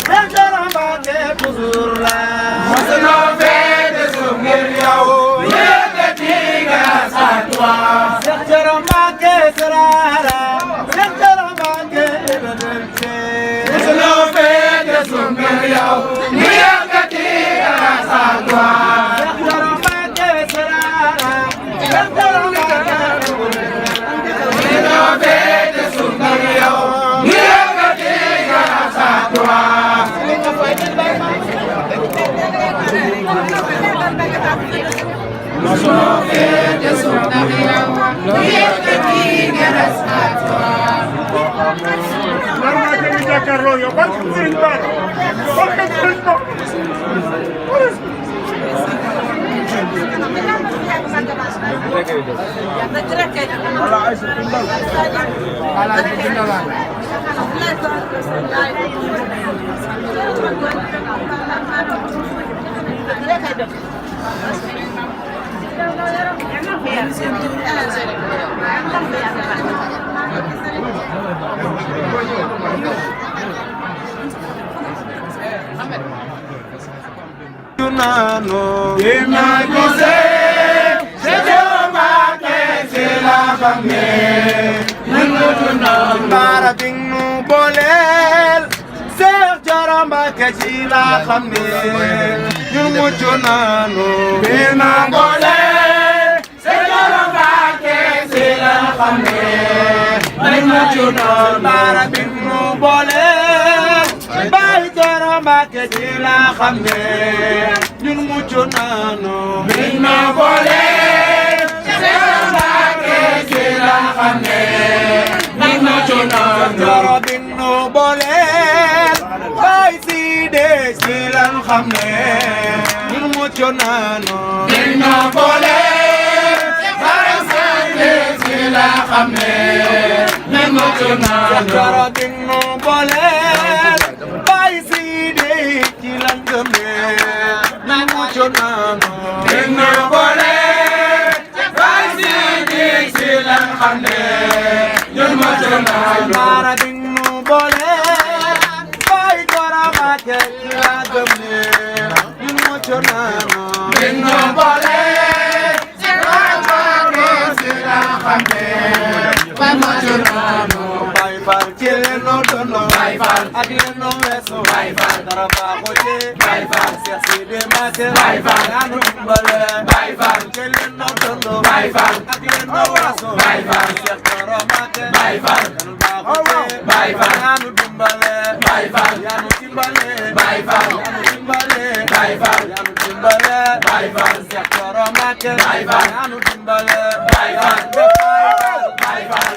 Seex Coro Mbàkke toujours la. Mosuñoo féete suuf ngir yow. ñu yëkkati grâce à toi. Seex Coro Mbàkke Saraara Seex Coro Mbàkke Ebenence. Mosuñoo féete suuf ngir yow. ñu yëkkati jàkkaarloo yow barke Serigne Bara barke Serigne Ba. Bara bing nu bolel Seex Joro Mbàkke ci la xam ne ñun mucc naanu bina bolel Seex Joro Mbàkke ci la xam ne ñun mucc naanu Bara bing nu bolel Baay Joro Mbàkke ci la xam ne ñun mucc naanu bina bolel Seex Joro Mbàkke ci la xam ne Joro bing nu bolel Baay Sidi ci lan xam ne ñun mucc naanu bing nu bolel Baay Sidi ci lan xam ne ñun mucc naanu Joro bing nu bolel Baay Sidi ci lan gëm ne ñun mucc naanu bing nu bolel Baay Sidi ci lan xam ne Bara bing nu bolel Baay Joro Mbàkke ci la gëm ne ñun mucc naanu bing nu bolel Baay Mbàkke ci la xam ne Baay mucc naanu Baay Faal ci leen nu dono Baay Faal ak leen nu weesu Baay Faal dara baaxu ci Baay Faal Seex Sidi Mbàkke Baay Faal yaa nu dimbale Baay Faal ci leen nu dono Baay Faal ak leen nu weesu Baay Faal Seex Joro Mbàkke Baay Faal Baay Faal yaa nu dimbale Baay Faal yaa nu dimbale Baay Faal yaa nu dimbale Baay Faal yaa nu dimbale Baay Faal Seex Joro Mbàkke Baay Faal yaa nu dimbale Baay Faal Baay Faal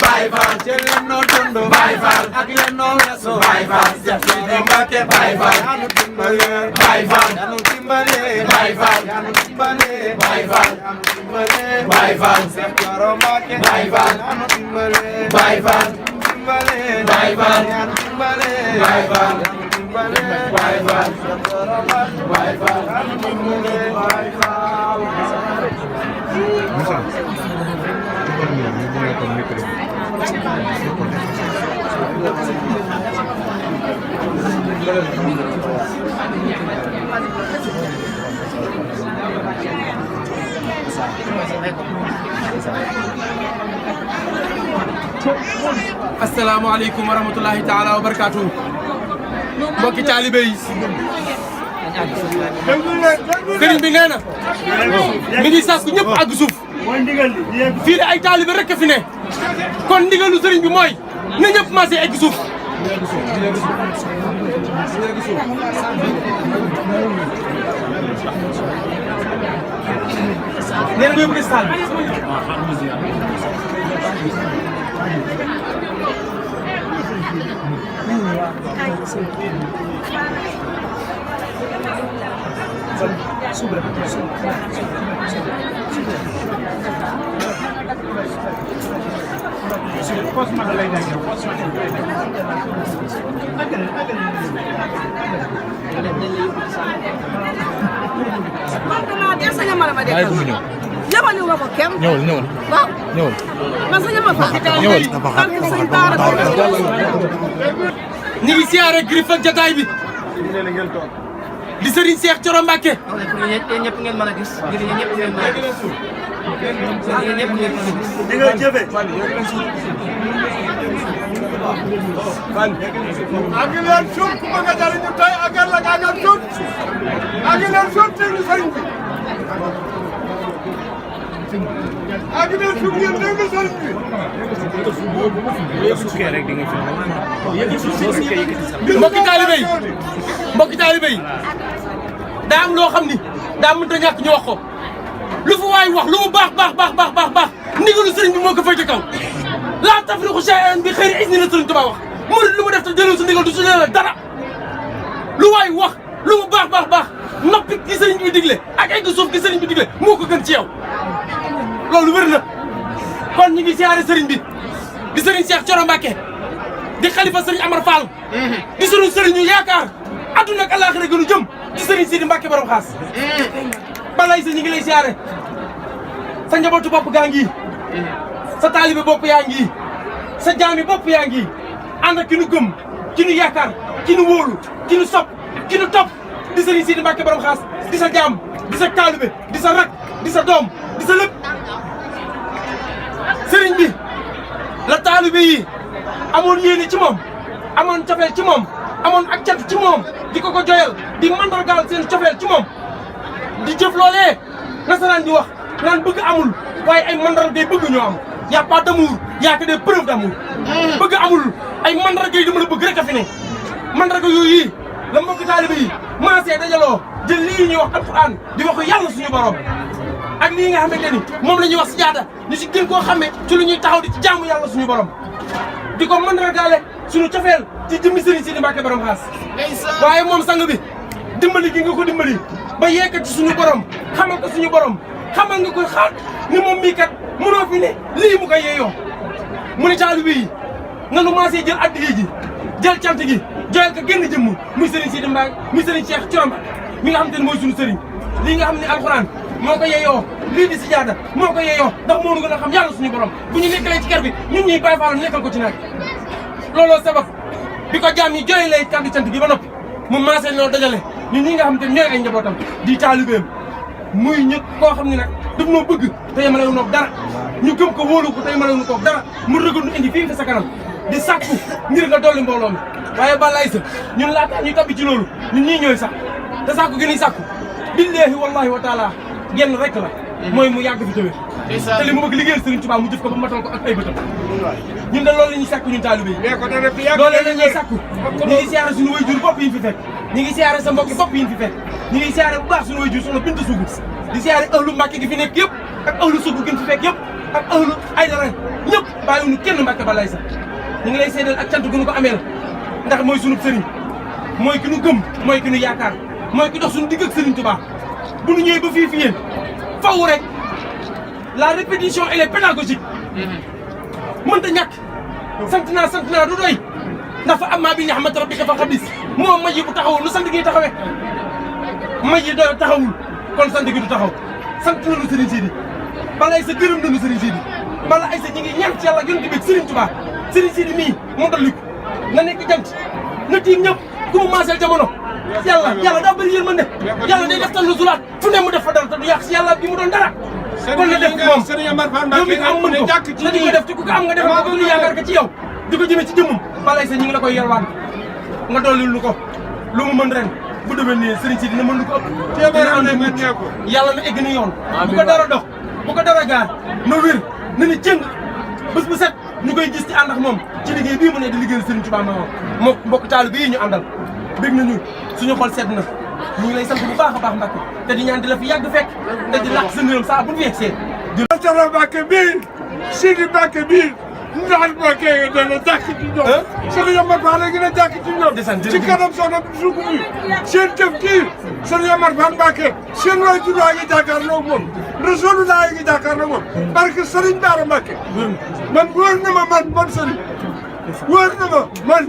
Baay Faal ci leen noo dund Baay Faal ak leen noo weesu Baay Faal Seex Sidi Mbàkke Baay Faal yaa nu dimbale Baay Faal yaa nu dimbale Baay Faal yaa nu dimbale Baay Faal yaa nu dimbale Baay Faal Seex Joro Mbàkke Baay Faal yaa nu dimbale Baay Faal dimbale Baay Faal yaa nu dimbale Baay Faal yaa nu dimbale Baay Faal Seex Joro Mbàkke Baay Faal yaa nu dimbale Baay Faal asalaamaaleykum wa rahmatulahi taala wa barakaatu. mbokki taalibe yi. sëriñ bi nee na. mi ngi sàkku ñëpp àgg suuf. fii de ay taalibe rek a fi ne. kon ndigalu sëriñ bi mooy na ñëpp commencé egg suuf. nee na yóbbu saal bi. yabali ma ko kenn. ñëwal ñëwal. waaw ñëwal. man sa ñama fa. ñëwal ñu ngi siyaare Griff ak jataay bi. di Serigne Seex Joro Mbàkke. yéen ñëpp ngeen mën a gis. yéen ñëpp ngeen mën a gis. yéen ñëpp ngeen mën a gis. di nga jëfe. ak leen suuf ku bëgg a jariñu tey ak ëllëg ak leen suuf. ak leen suuf déglu sëriñ bi. ak leen suuf ngeen déglu sëriñ bi. mbokki taalibe yi mbokki taalibe yi daa am loo xam ni daa mënut a ñàkk ñu wax ko lu fu waay wax lu mu baax baax baax baax baax ndigalu sëriñ bi moo ko féete kaw laa tafriqu shay'an bi xayri izni la sëriñ Tuubaa wax murid lu mu def te jëlul su ndigal du su leen dara lu waay wax lu mu baax noppi gi sëriñ bi digle ak egg suuf gi sëriñ bi digle moo ko gën ci yow loolu wér na kon ñu ngi siyaare sëriñ bi di sëriñ Cheikh Thioro Mbacké di xalifa sëriñ Amar Fall di sunu sëriñ ñu yaakaar adduna ak àllaaxira gënu jëm di sëriñ Sidi Mbacké borom xaas balay sa ñu ngi lay siyaare sa njabootu bopp gaa ngi sa taalibe bopp yaa ngi sa jaami bopp yaa ngi ànd ak ki nu gëm ki nu yaakaar ki nu wóolu ki nu sopp ki nu topp di sëriñ Sidi Mbacké borom xaas di sa jaam di sa taalibe di sa rak di sa doom di sa lépp sëriñ bi la taalibe yi amoon yéene ci moom amoon cofeel ci moom amoon ak cant ci moom di ko joyal di mandargaal seen cofeel ci moom di jëf loolee nasaraan di wax naan bëgg amul waaye ay mandarga day bëgg ñoo am y a pas d'amour y a que des preuves d'amour bëgg amul ay mandarga yi dama la bëgg rek a fi ne mandarga yooyu la mbokk taalibe yi maasee dajaloo jël lii ñuy wax alquran di waxu yàlla suñu borom ak lii nga xamante ni moom la ñuy wax sijaada ñu si gën koo xamee ci lu ñuy taxaw di ci jaamu yàlla suñu borom di ko mandargaale suñu cofeel ci jëmmi sëriñ Sidi Mbacké borom xaas waaye moom sang bi dimbali gi nga ko dimbali ba yekkati suñu borom xamal ko suñu borom xamal nga koy xaat ni moom mii kat mënoo fi ne lii mu ko yeeyoo mu ne taalibe yi nga nu maasee jël addiya ji jël cant gi joyal ko génn jëmm muy sëriñ Sidi Mbacké muy sëriñ Cheikh Thioro Mbacké mi nga xam te ne mooy suñu sëriñ lii nga xam ne alxuraan moo ko yeeyoo lii di sijaada moo ko yeeyoo ndax moo nu gën a xam yàlla suñu borom bu ñu nekkalee ci kër bi ñun ñuy bàyyi faalam nekkal ko ci naaj looloo sabab bi ko jaam yi jooyalee kàddu cant gi ba noppi mu maasee noo dajale ñun ñi nga xam te ñooy ay njabootam di taalibeem muy ñëpp koo xam ne nag daf noo bëgg te yemalewu noog dara ñu gëm ko wóolu ko te yemalewu nu koog dara mu rëgal nu indi fii fi sa kanam di sàkku ngir nga dolli mbooloo mi waaye balay sa ñun laata ñuy tabbi ci loolu ñun ñii ñooy sax te sàkku gi ñuy sàkku billahi wallahi wa taala genn rek la mooy mu yàgg fi tëwee te li mu bëgg liggéeyal Serigne Touba mu jëf ko ba matal ko ak ay bëtam ñun de loolu la ñuy sàkku ñun taalibe yi loolu la ñuy sàkku ñu ngi siyaare suñu way jur bopp yi ñu fi fekk ñu ngi siyaare sa mbokki bopp yi ñu fi fekk ñu ngi siyaare bu baax suñu way jur soxna Binta Sougou di siyaare ahlu Mbacké gi fi nekk yëpp ak ahlu Sougou gi fi fekk yëpp ak ahlu Aydara ñëpp bàyyiwuñu kenn Mbacké balay sa ñu ngi lay seedal ak cant gu ñu ko ameel ndax mooy sunu sëriñ mooy ki nu gëm mooy ki nu yaakaar mooy ki dox suñu digg ak Serigne Touba bu nu ñëwee ba fii fi yéen faw rek la répétition elle est pédagogique mënta ñàkk sant naa du doy ndax fa amma bi ni'mati rabbika fa xabis moom may yi bu taxawul nu sant gi taxawee may yi doy taxawul kon sant gi du taxaw sant nañu Serigne Sidi balay sa gërëm nañu Serigne Sidi bala ay sa ñi ngi ñaan ci yàlla yonent bi Serigne Touba Serigne Sidi mii moo dolliku na nekk jant na tiim ñëpp ku mu maaseel jamono yàlla daa bëri yërmande yàlla day def tan lu zulaat fu ne mu def fa dara te du yàq si yàlla bi mu doon dara kon na def moom yow mi ko am mën ko na di ko def te ku ko am nga def ko lu yaakaar ko ci yow di ko jëmee ci jëmmam balay sa ñi ngi la koy yelwaan nga dollil lu ko lu mu mën ren bu demee nii Serigne Sidi dina mën lu ko ëpp yàlla na egg ni yoon bu ko dara dox bu ko dara gaar na wér na ni cëng bés bu set ñu koy gis ci ànd ak moom ci liggéey bii mu ne di liggéeyal Serigne Touba moom mbokk taalibe bii ñu àndal bég nañu suñu xol sedd na ñu ngi lay sant bu baax a baax Mbacké te di ñaan di la fi yàgg fekk te di làq sa ngërëm saa bu ñu fi yegsee. Thioro Mbacké bii Sidi Mbacké bii ndax Mbacké dana jàkk ci ñoom. Sëriñ Amar Fall gën a jàkk ci ñoom. ci kanam soxna Sougou bi seen jëf kii Sëriñ Amar Fall Mbacké seen waajur waa ngi jàkkaarloo moom Rasulullah ngi jàkkaarloo moom barke Sëriñ Bara Mbacké man wóor na ma man sëriñ wóor na ma man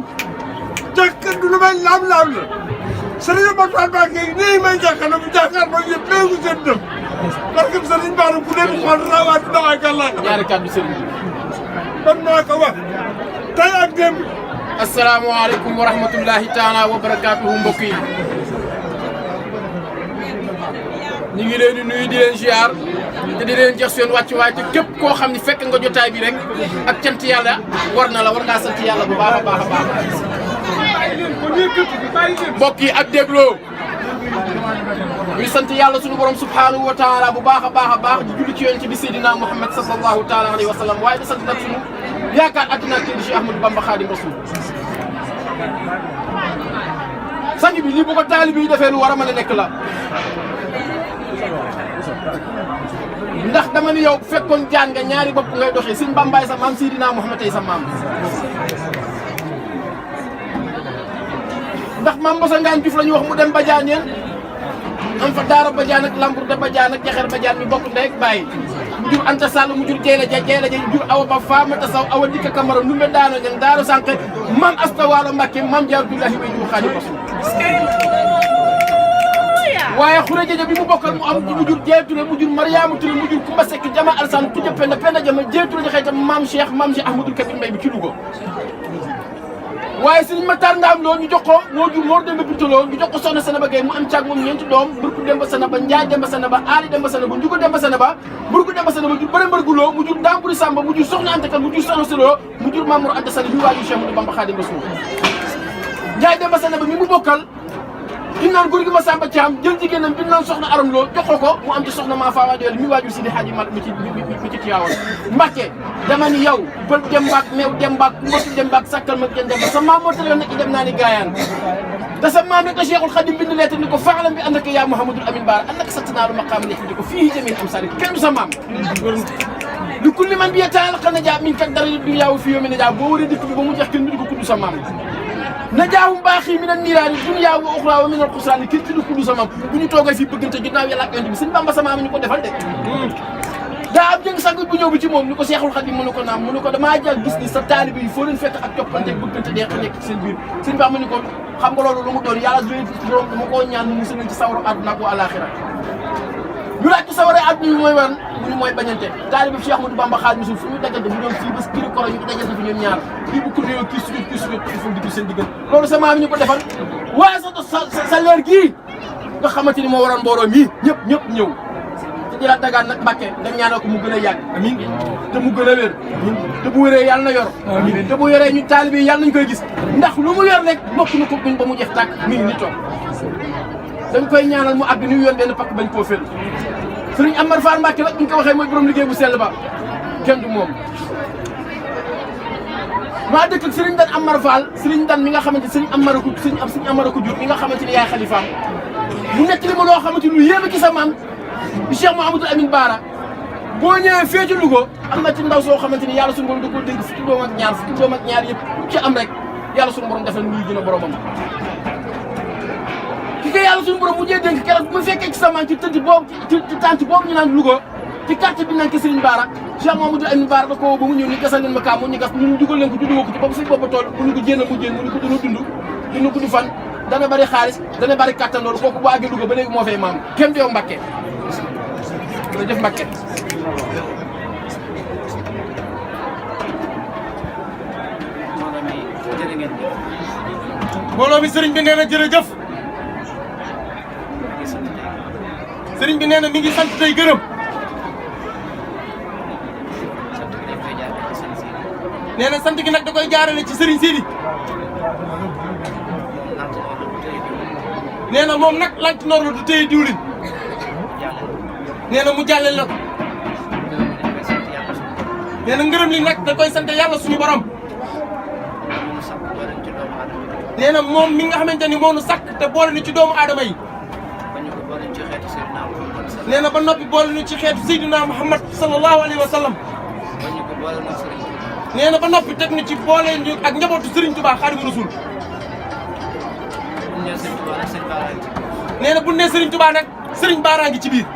jàkkaar du lu may laam la Sëriñ Amar Fall Mbacké nii may jàkkaarloo bu jàkkaarloo yëpp léegi seen dëm barke Sëriñ Bara bu leen xool rawaat dawaa gàllaat ñaari kàddu sëriñ man maa ko wax tey ak démb. asalaamaaleykum wa rahmatullahi taala wa barakaatuhu mbokk yi ñu ngi leen di nuyu di leen ziar te di leen jox seen wàccuwaay te képp koo xam ne fekk nga jotaay bi rek ak cant yàlla war na la war ngaa sant yàlla bu baax a baax a baax. mbokk yi ak dégloo ñu sant yàlla sunu borom subhanahu wa taala bu baax a baax di julli ci yonent bi Seydina Muhammad sallallahu taala alayhi wa sallam waaye di sant nag sunu yaakaar àddina ak Cheikh Ahmadou Bamba Khadim Rasoul sang bi lii bu ko taalibe yi defee lu war a mën a nekk la ndax dama ni yow bu fekkoon jaan nga ñaari bopp ngay doxee sëñ Bambaay sa maam Seydina Muhammad tey sa maam ndax maam Moussa Ngane Diouf la ñu wax mu dem Badiane am fa Daara Badiane ak Lambour de Badiane ak Jaxeer Badiane mi bokk ndey ak baay mu jur Anta Sall mu jur Jeyla Ja jur Awa Ba Faamata Saw Awa Dikka Kamara Ndumbe Daano Ñang Daaro Sànqe maam Asta Waalo Mbàkke maam Jaaratullaahi way jur Xaadimu Rasuul waaye Xure Jeje bi mu bokkal mu am mu jur Jeey Ture mu jur Mariama Ture mu jur Kumba Sekk Jama Alsaan Tuja Penda Jama Jeey Ture jaxee tam maam Cheikh Ahmadou Kabir Mbay bi ci Louga waaye Sëriñ Matar Ndaam Lo ñu jox ko moo jur Mor Demba Binta Lo ñu jox ko Soxna Sanaba Gueye mu am caag moom ñeenti doom Burku Demba Sanaba Njaay Demba Sanaba Ali Demba Sanaba Njugo Demba Sanaba Burku Demba Sanaba jur Bëre Mbërgu Lo mu jur Ndamburi Samba mu jur Soxna Anta Kan mu jur Soxna Selo mu jur Mamour Anta Sali ñu waaju Cheikh Ahmadou Bamba Xaadimu Rasuul Njaay Demba Sanaba mi mu bokkal ki naan góor gi ma Samba Thiam jël jigéenam bi naan soxna Aram Lo jox ko mu am ci soxna maa faa waajal mi waajur Sidi Hadji Mal mi ci Tiwaawan Mbàkke dama ni yow bël dembaak meew dembaak mbottu dembaak sakkal ma gën demba sa maam moo tëral nag i dem naa ni gaayaan te sa maam rek a Cheikhul Khadim bind lettre ni ko faalam bi andaka yaa Mouhamadul Amin Baara andaka sattanaalu maqaam nekk di ko fii jamin am sari kenn du sa maam li kulli man bi yetaal xal na jaa min kat dara du yaaw fi yomi na jaa boo waree dëkk bi ba mu jeex kenn du ko kudd sa maam najaahum baaxi min an-niiraani dunya wa uxraa wa min al-xusraani kii ci lu kudd sa maam bu ñu toogee fii bëggante ginnaaw yàlla ak yonent bi sëñ Bamba sa maam ñu ko defal de daa am jëng sang bu ñëw bi ci moom ni ko Seexul Xadiim mu ne ko naam mu ne ko damaa jàll gis ni sa taalibe yi foo leen fekk ak toppante bëggante dee nekk ci seen biir sëñ Bamba ni ko xam nga loolu lu mu doon yàlla borom dama koo ñaan mu musal ci sawaru àdduna ak àllaaxira ñu laaj ko sawaru àdduna yi mooy wan mu ni mooy bañante taalibe Cheikh Ahmadou Bamba Xaadimu Rasuul fu ñu dajante bu doon fii bés kiri koro ñu dajante fi ñoom ñaar kii bu kuddee kii sujjóot kii ful di seen diggal loolu sa maam ñu ko defal waaye sa leer gii nga xamante ni moo waroon mbooloo mii ñëpp ñëw te di la dagaan nag Mbàkke nga ñaanal ko mu gën a yàgg amiin te mu gën a wér te bu wéree yàlla na yor amiin te bu yoree ñu taalibe yi yàlla nañu koy gis ndax lu mu yor rek bokk na ko buñ ba mu jeex tàkk mi ngi ni toog dañ koy ñaanal mu àgg ni yoon benn pakk bañ koo fel Sëriñ Amar Fall Mbàkke nag bu ñu ko waxee mooy borom liggéey bu sell ba kenn du moom maa dëkk ak Sëriñ Dan Amar Fall Sëriñ Dan mi nga xamante Sëriñ Amar ko jur mi nga xamante ni yaay xalifaam mu nekk li ma loo xamante lu yéeme ci sa maam di Cheikh Mouhamadou Amine Bara boo ñëwee fee ci Louga am na ci ndaw soo xamante ni yàlla suñu borom da koo dénk fukki doom ak ñaar yëpp ku ci am rek yàlla suñu borom defal muy gën a boromam ki ko yàlla suñu borom mujjee dénk keroog bu ma fekkee ci sa maam ci tëdd boobu ci tànt boobu ñu naan Louga ci quartier bi naan ke Serigne Bara Cheikh Mouhamadou Amine Bara da ko ba mu ñëw ni gasal leen ma kaam mu ñu gas ñu dugal leen ko juddoo ko ci boobu suñ boppa tool mu ñu ko jénn mu jénn mu ñu ko dana dund gudd fan dana bari xaalis dana bari kattan loolu kooku bu àggee Louga ba léegi moo fay maam kenn du yow Mbàkke jërëjëf Mbàkke mbooloo mi sëriñ bi nee na jërëjëf sëriñ bi nee na mi ngi sant tey gërëm nee na sant gi nag da koy jaarale ci sëriñ Sidi nee na moom nag lanti noor la du téye diwlin nee na mu jàllale la ko nee na ngërëm li nag da koy sant yàlla suñu borom nee na moom mi nga xamante ni moo nu sàkk te boole nu ci doomu aadama yi nee na ba noppi boole nu ci xeetu Seydina Muhammad sallallahu alayhi wa sallam nee na ba noppi teg nu ci boole ñu ak njabootu Serigne Touba Xaadimu Rasuul nee na bu nee Serigne Touba nag Serigne Bara ngi ci biir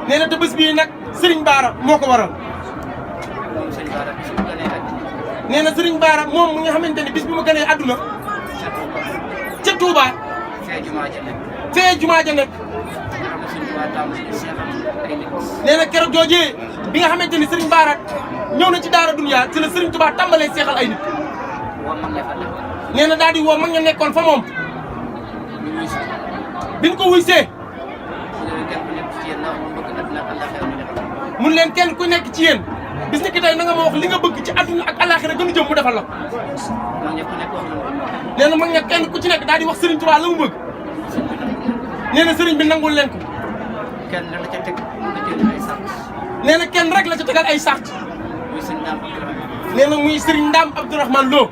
nee na te bés bii nag Serigne Bara moo ko waral nee na Serigne Bara moom mi nga xamante ni bis bi ma gënee àdduna ca Touba fee jumaa ja nekk nee na keroog joojee bi nga xamante ni Serigne Bara ñëw na ci daara dunya ci la Serigne Touba tàmbalee seexal ay nit nee na daal di woo mag ña nekkoon fa moom biñ ko wuy see mun leen kenn ku nekk ci yéen bis ni ki tey na nga ma wax li nga bëgg ci àdduna ak àllaaxira gën a jëm mu defal la nee na mag ña kenn ku ci nekk daal di wax Serigne Touba la mu bëgg nee na Serigne bi nangul leen ko nee na kenn rek la ca tegal ay sart nee na muy Serigne Ndam Abdourahmane Lo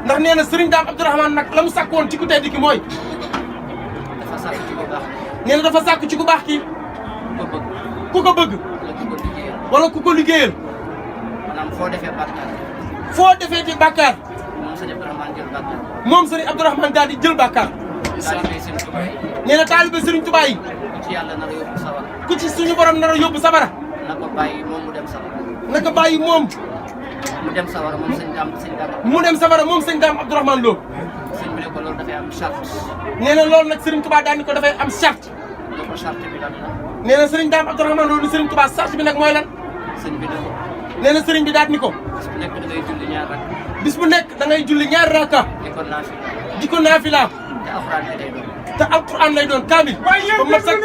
ndax nee na Serigne Ndam Abdourahmane nag la mu sàkk woon ci ku tedd ki mooy nee na dafa sàkk ci ku baax kii. ku ko bëgg. ku ko bëgg. wala ku ko liggéeyal. maanaam foo defee bàkkaar. foo defee ci bàkkaar. moom sëñ Abdourahmane jël bàkkaar. moom sëriñ Abdourahmane daal di jël bàkkaar. taalibe sëñ Tuubaa yi. nee na taalibe sëriñ Tuubaa yi. ku ci yàlla nar a yóbbu sawara. ku ci suñu borom nar a yóbbu sabara. na ko bàyyi moom mu dem sawara. na ko bàyyi moom. mu dem sawara moom sëñ Daam mu dem safara moom sëñ Daam Abdourahmane Lo. sëñ bi ne ko loolu dafay am charte. nee na loolu nag Serigne Touba daan ni ko dafay am charte. ne ko charte bi lan la. nee na Serigne Daam Abdourahmane Lo ni Serigne Touba charte bi nag mooy lan. sëñ bi ne ko. nee na Serigne bi daal ni ko. bis bu nekk da ngay julli ñaar rakk. bis bu nekk da ngay julli ñaar rakka. di ko naafila. te alxuraan bi lay doon. te alxuraan lay doon kaamil. ba mat sax.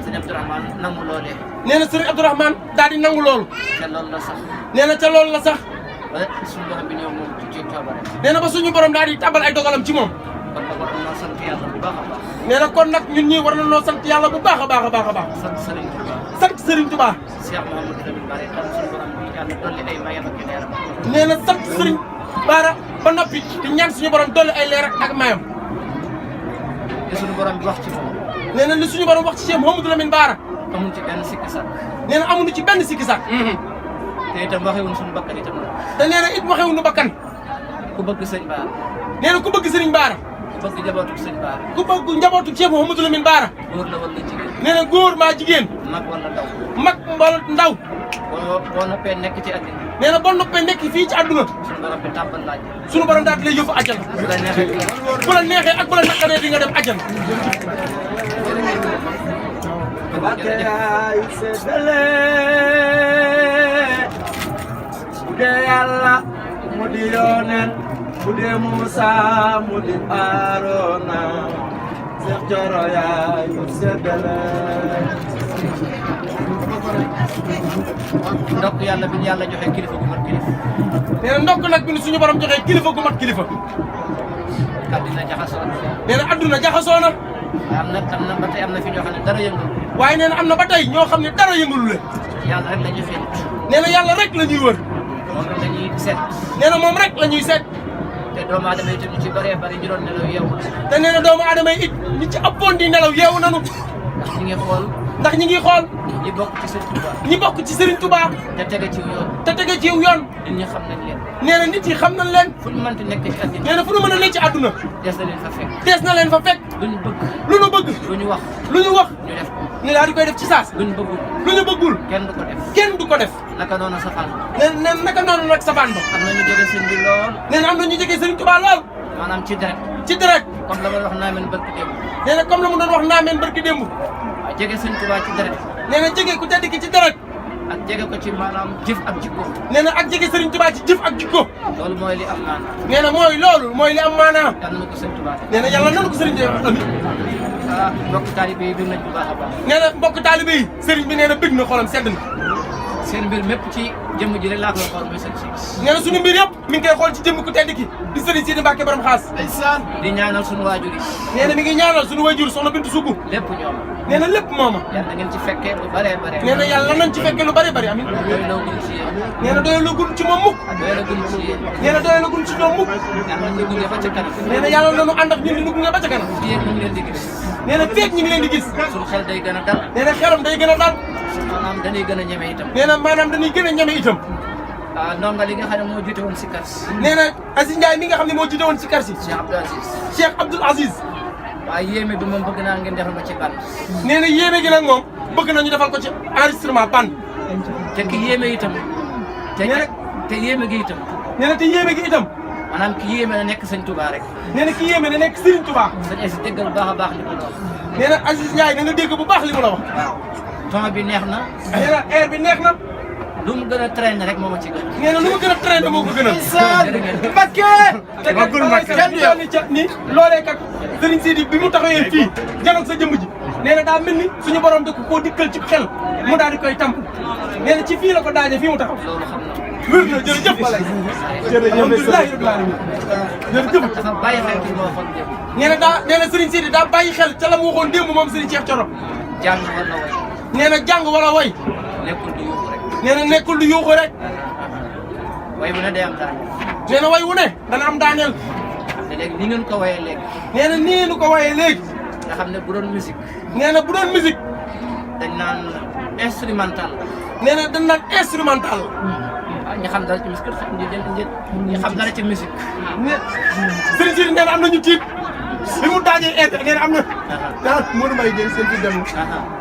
sëñ Abdourahmane nangu loolee. nee na Serigne Abdourahmane daal di nangu loolu. te loolu la sax. nee na ca loolu la sax. ba suñu borom bi ñëw moom ci coobare. nee na ba suñu borom daal di tàmbal ay dogalam ci moom. kon nag war nañoo sant yàlla bu baax a baax. nee na kon nag ñun ñii war nañoo sant yàlla bu baax a baax a baax a baax. sant Serigne Touba. sant Serigne Touba. Cheikh Mouhamadou Lamine Bara tam suñu borom bi yàlla dolli ay mayam ak leeram. nee na sant Serigne Bara ba noppi di ñaan suñu borom dolli ay leer ak mayam. li suñu borom bi wax ci moom. nee na li suñu borom wax ci Cheikh Mouhamadou Lamine Bara. amul ci benn sikki sàkk. nee na amuñu ci benn sikki sàkk. te itam waxewuñ suñu bakkan itam la. te nee na it waxewuñu bakkan. ku bëgg sëñ Bara. nee na ku bëgg Serigne Bara. ku bëgg njabootu sëñ Bara. ku bëgg njabootu Cheikh Mouhamadou Lamine Bara. góor la wala jigéen. nee na góor maa jigéen. mag wala ndaw. mag wala ndaw. boo noppee nekk ci àddina. nee na boo noppee nekk fii ci àdduna. suñu borom bi tàbbal laaj. suñu borom daal di lay yóbbu àjjana. bu la neexee ak bu la naqaree di nga dem àjjana. Bakay seddale bu dee Yàlla mu di Yonent bu dee Muusa mu di Aarona Seex Coro yaay seddale ndokk yàlla bi ñu yàlla joxe kilifa gu mat kilifa. nee na ndokk nag bi suñu borom joxe kilifa gu mat kilifa. addina jaxasoo na. nee na adduna jaxasoo na. am na ba tey am na fi ñoo xam ne dara yëngal. waaye nee na am na ba tey ñoo xam ne dara yëngalu leen. yàlla rek la ñuy xeeñ. nee na yàlla rek la ñuy wër. moom rek la ñuy seet. nee na moom rek la ñuy seet. te doomu aadama yi itam ñu ci bëree bëri ñu doon nelaw yeewu. te nee na doomu aadama yi it ñi ci ëppoon di nelaw yeewu nanu. ndax ñi ngi xool. ndax ñi ngi xool. ñi bokk ci Serigne Touba. ñi bokk ci Serigne Touba. te tege ci yoon. te tege ci yoon. nit ñi xam nañ leen. nee na nit yi xam nañ leen. fu ñu mënti nekk ci àddina. nee na fu ñu mën a nekk ci àdduna. des na leen fa fekk. des na leen fa fekk. lu ñu bëgg. lu ñu bëgg. lu ñu wax. lu ñu wax. ñu def ko. ñu daal di koy def ci saas. lu ñu bëggul. lu ñu bëggul. kenn du ko def. kenn du ko def. naka noonu safaan. nee na naka noonu nag safaan ba. am na ñu jege sëñ bi lool. nee na am na ñu jege Serigne Touba lool. maanaam ci deret. ci deret. comme la ma wax naa mel barki démb. nee na comme la mu doon wax naa meen barki démb. waaw jege sëñ Touba ci deret. nee na jege ku tedd ki ci deret. ak jege ko ci maanaam jëf ak jikko. nee na ak jege Serigne Touba ci jëf ak jikko. loolu mooy li am maanaam. nee na mooy loolu mooy li am maanaam. yàlla na ko sëñ Touba. nee na yàlla nanu ko Serigne Touba amiin. ah mbokk taalibe yi dund nañ bu baax a baax. nee na mbokk taalibe yi Serigne bi nee na bëgg na xolam sedd na. seen mbir mépp ci jëmm ji rek laa koy xool mooy sëñ si. nee na suñu mbir yëpp mi ngi koy xool ci jëmm ku tedd ki di Serigne Sidi Mbacke borom xaas. di ñaanal suñu waajur yi. nee na mi ngi ñaanal suñu waajur soxna Bintu Sugu. lépp ñoom. nee na lépp mooma. yàlla na ngeen ci fekkee lu bëree bëri. nee na yàlla nañ ci fekkee lu bëri bëri amiin. doyloo gun ci yéen. nee na doyaloo gun ci moom mukk. doyloo gun ci yéen. nee na doyaloo gun ci ñoom mukk. yàlla nañ ñu gunge ba ca kanam. nee na yàlla nañu ànd ak ñun di nu gunge ba ca kanam. fii yéen ñu ngi leen di gis. nee na feeg ñu ngi leen di gis. suñu xel day gën a dal. nee na xelam day gën a dal. maanaam dañuy gën a ñeme itam. nee na maanaam dañuy gën a ñeme itam. ah ndonga li nga xam ne moo jiite woon si kar si. nee na Aziz Ndiaye mi nga xam ne moo jiite woon si kar si. Cheikh Abdou Aziz. Cheikh Abdoul Aziz. waaye yéeme bi moom bëgg naa ngeen defal ma ci band. nee na yéeme gi nag moom bëgg nañu defal ko ci enregistrement band. te ki yéeme itam. te yéeme gi itam. nee na te yéeme gi itam. maanaam ki yéeme na nekk sëñ Touba rek. nee na ki yéeme na nekk Serigne Touba. sëñ Aziz déggal bu baax a baax li ma la wax. nee na Aziz Ndiaye na nga dégg bu baax li mu la wax. waaw ton bi neex na. nee na air bi neex na. lu mu gën a traîner rek moo ma ci gën. nee na lu mu gën a traîner moo ko gën a. Mbacké kenn yoon ca ni loolee kat Serigne Sidi bi mu taxawee fii janoog sa jëmm ji nee na daa mel ni suñu borom da ko koo dikkal ci xel mu daal di koy tamp nee na ci fii la ko daaje fii mu taxaw. loolu xam na. wér na jërëjëf Balaye. jërëjëf jërëjëf. dafa bàyyi xel ci moo waxoon démb. nee na nee na Serigne Sidi daa bàyyi xel ca la mu waxoon démb moom Serigne Cheikh Thioro. jàng wala way. nee na jàng wala way. nekkul du yuuxu rek. nee na nekkul du yuuxu rek. way bu ne day am daaneel. nee na way wu ne dana am daaneel. te léegi ni ngeen ko wayee léegi. nee na nii nu ko wayee léegi. nga xam ne bu doon musique. nee na bu doon musique. dañ naan instrumental. nee na dañ naan instrumental. waaw ñu xam dara ci musique ñu xam dara ci musique. Serigne Sidi nee na am nañu tiit bi mu daajee air nee na am na. daal Modou Mbaye Diène seen fi dem.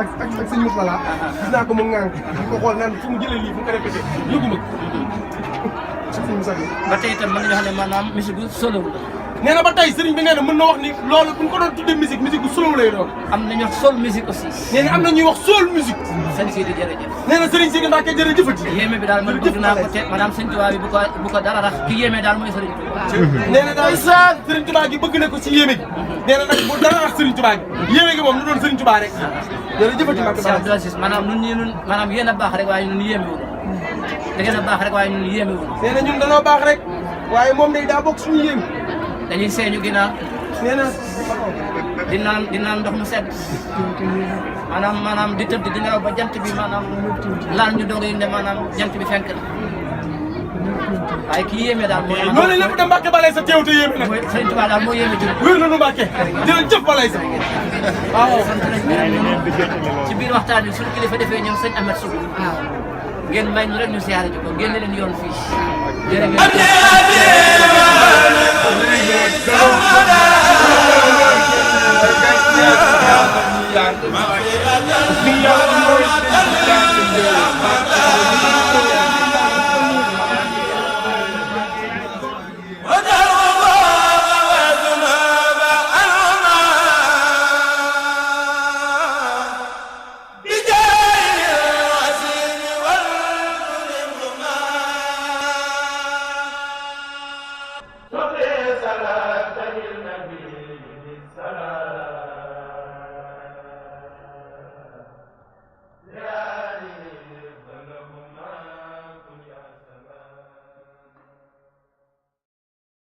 ak sëñ Mourtala. gis naa ko mu ŋàng di ko xool naan fu mu jëlee lii fu mu ko répété yëguma ko. ba tey itam mën nañu wax ne maanaam musique gu solo la. nee na ba tey Serigne bi nee na mën na wax ni loolu bu ñu ko doon tuddee musique musique gu solo lay doon. am na ñuy wax soul musique aussi. nee na am na ñuy wax soul musique. Serigne Sidi jërëjëf. nee na Serigne Sidi Mbacke jërëjëfati. yéeme bi daal man bëgg naa ko te maanaam Serigne Touba bi bu ko dara rax ki yéeme daal mooy Serigne Touba. nee na daal Serigne Touba gi bëgg na ko ci yéeme gi. nee na nag bu dara rax Serigne Touba gi yéeme gi moom lu doon Serigne Touba rek. jërëjëfati Mbacke Balaye. maanaam ñun ñii ñun maanaam yéen a baax rek waaye ñun yéemewul. da ngeen a baax rek waaye ñun yéemewul. nee na ñun danoo baax rek waaye moom day daa bokk suñu yéem. dañuy seeñu ginnaaw. nee na di naan ndox mu sedd. maanaam di tëdd di nelaw ba jant bi maanaam laal ñu doog a ne maanaam jant bi fenk na. waaye ki yéeme daal mooy. loolu lépp de Mbacke Balaye sa teew te yéeme nag. Serigne Touba daal moo yéeme jur. wér na nu Mbacke jërëjëf Balaye sa. waaw sant nañ ci biir waxtaan bi suñu kilifa defee ñoom sëñ Ahmed Sow. waaw ngeen may ñu rek ñu siyaare ji ko génne leen yoon fii. jërëjëf.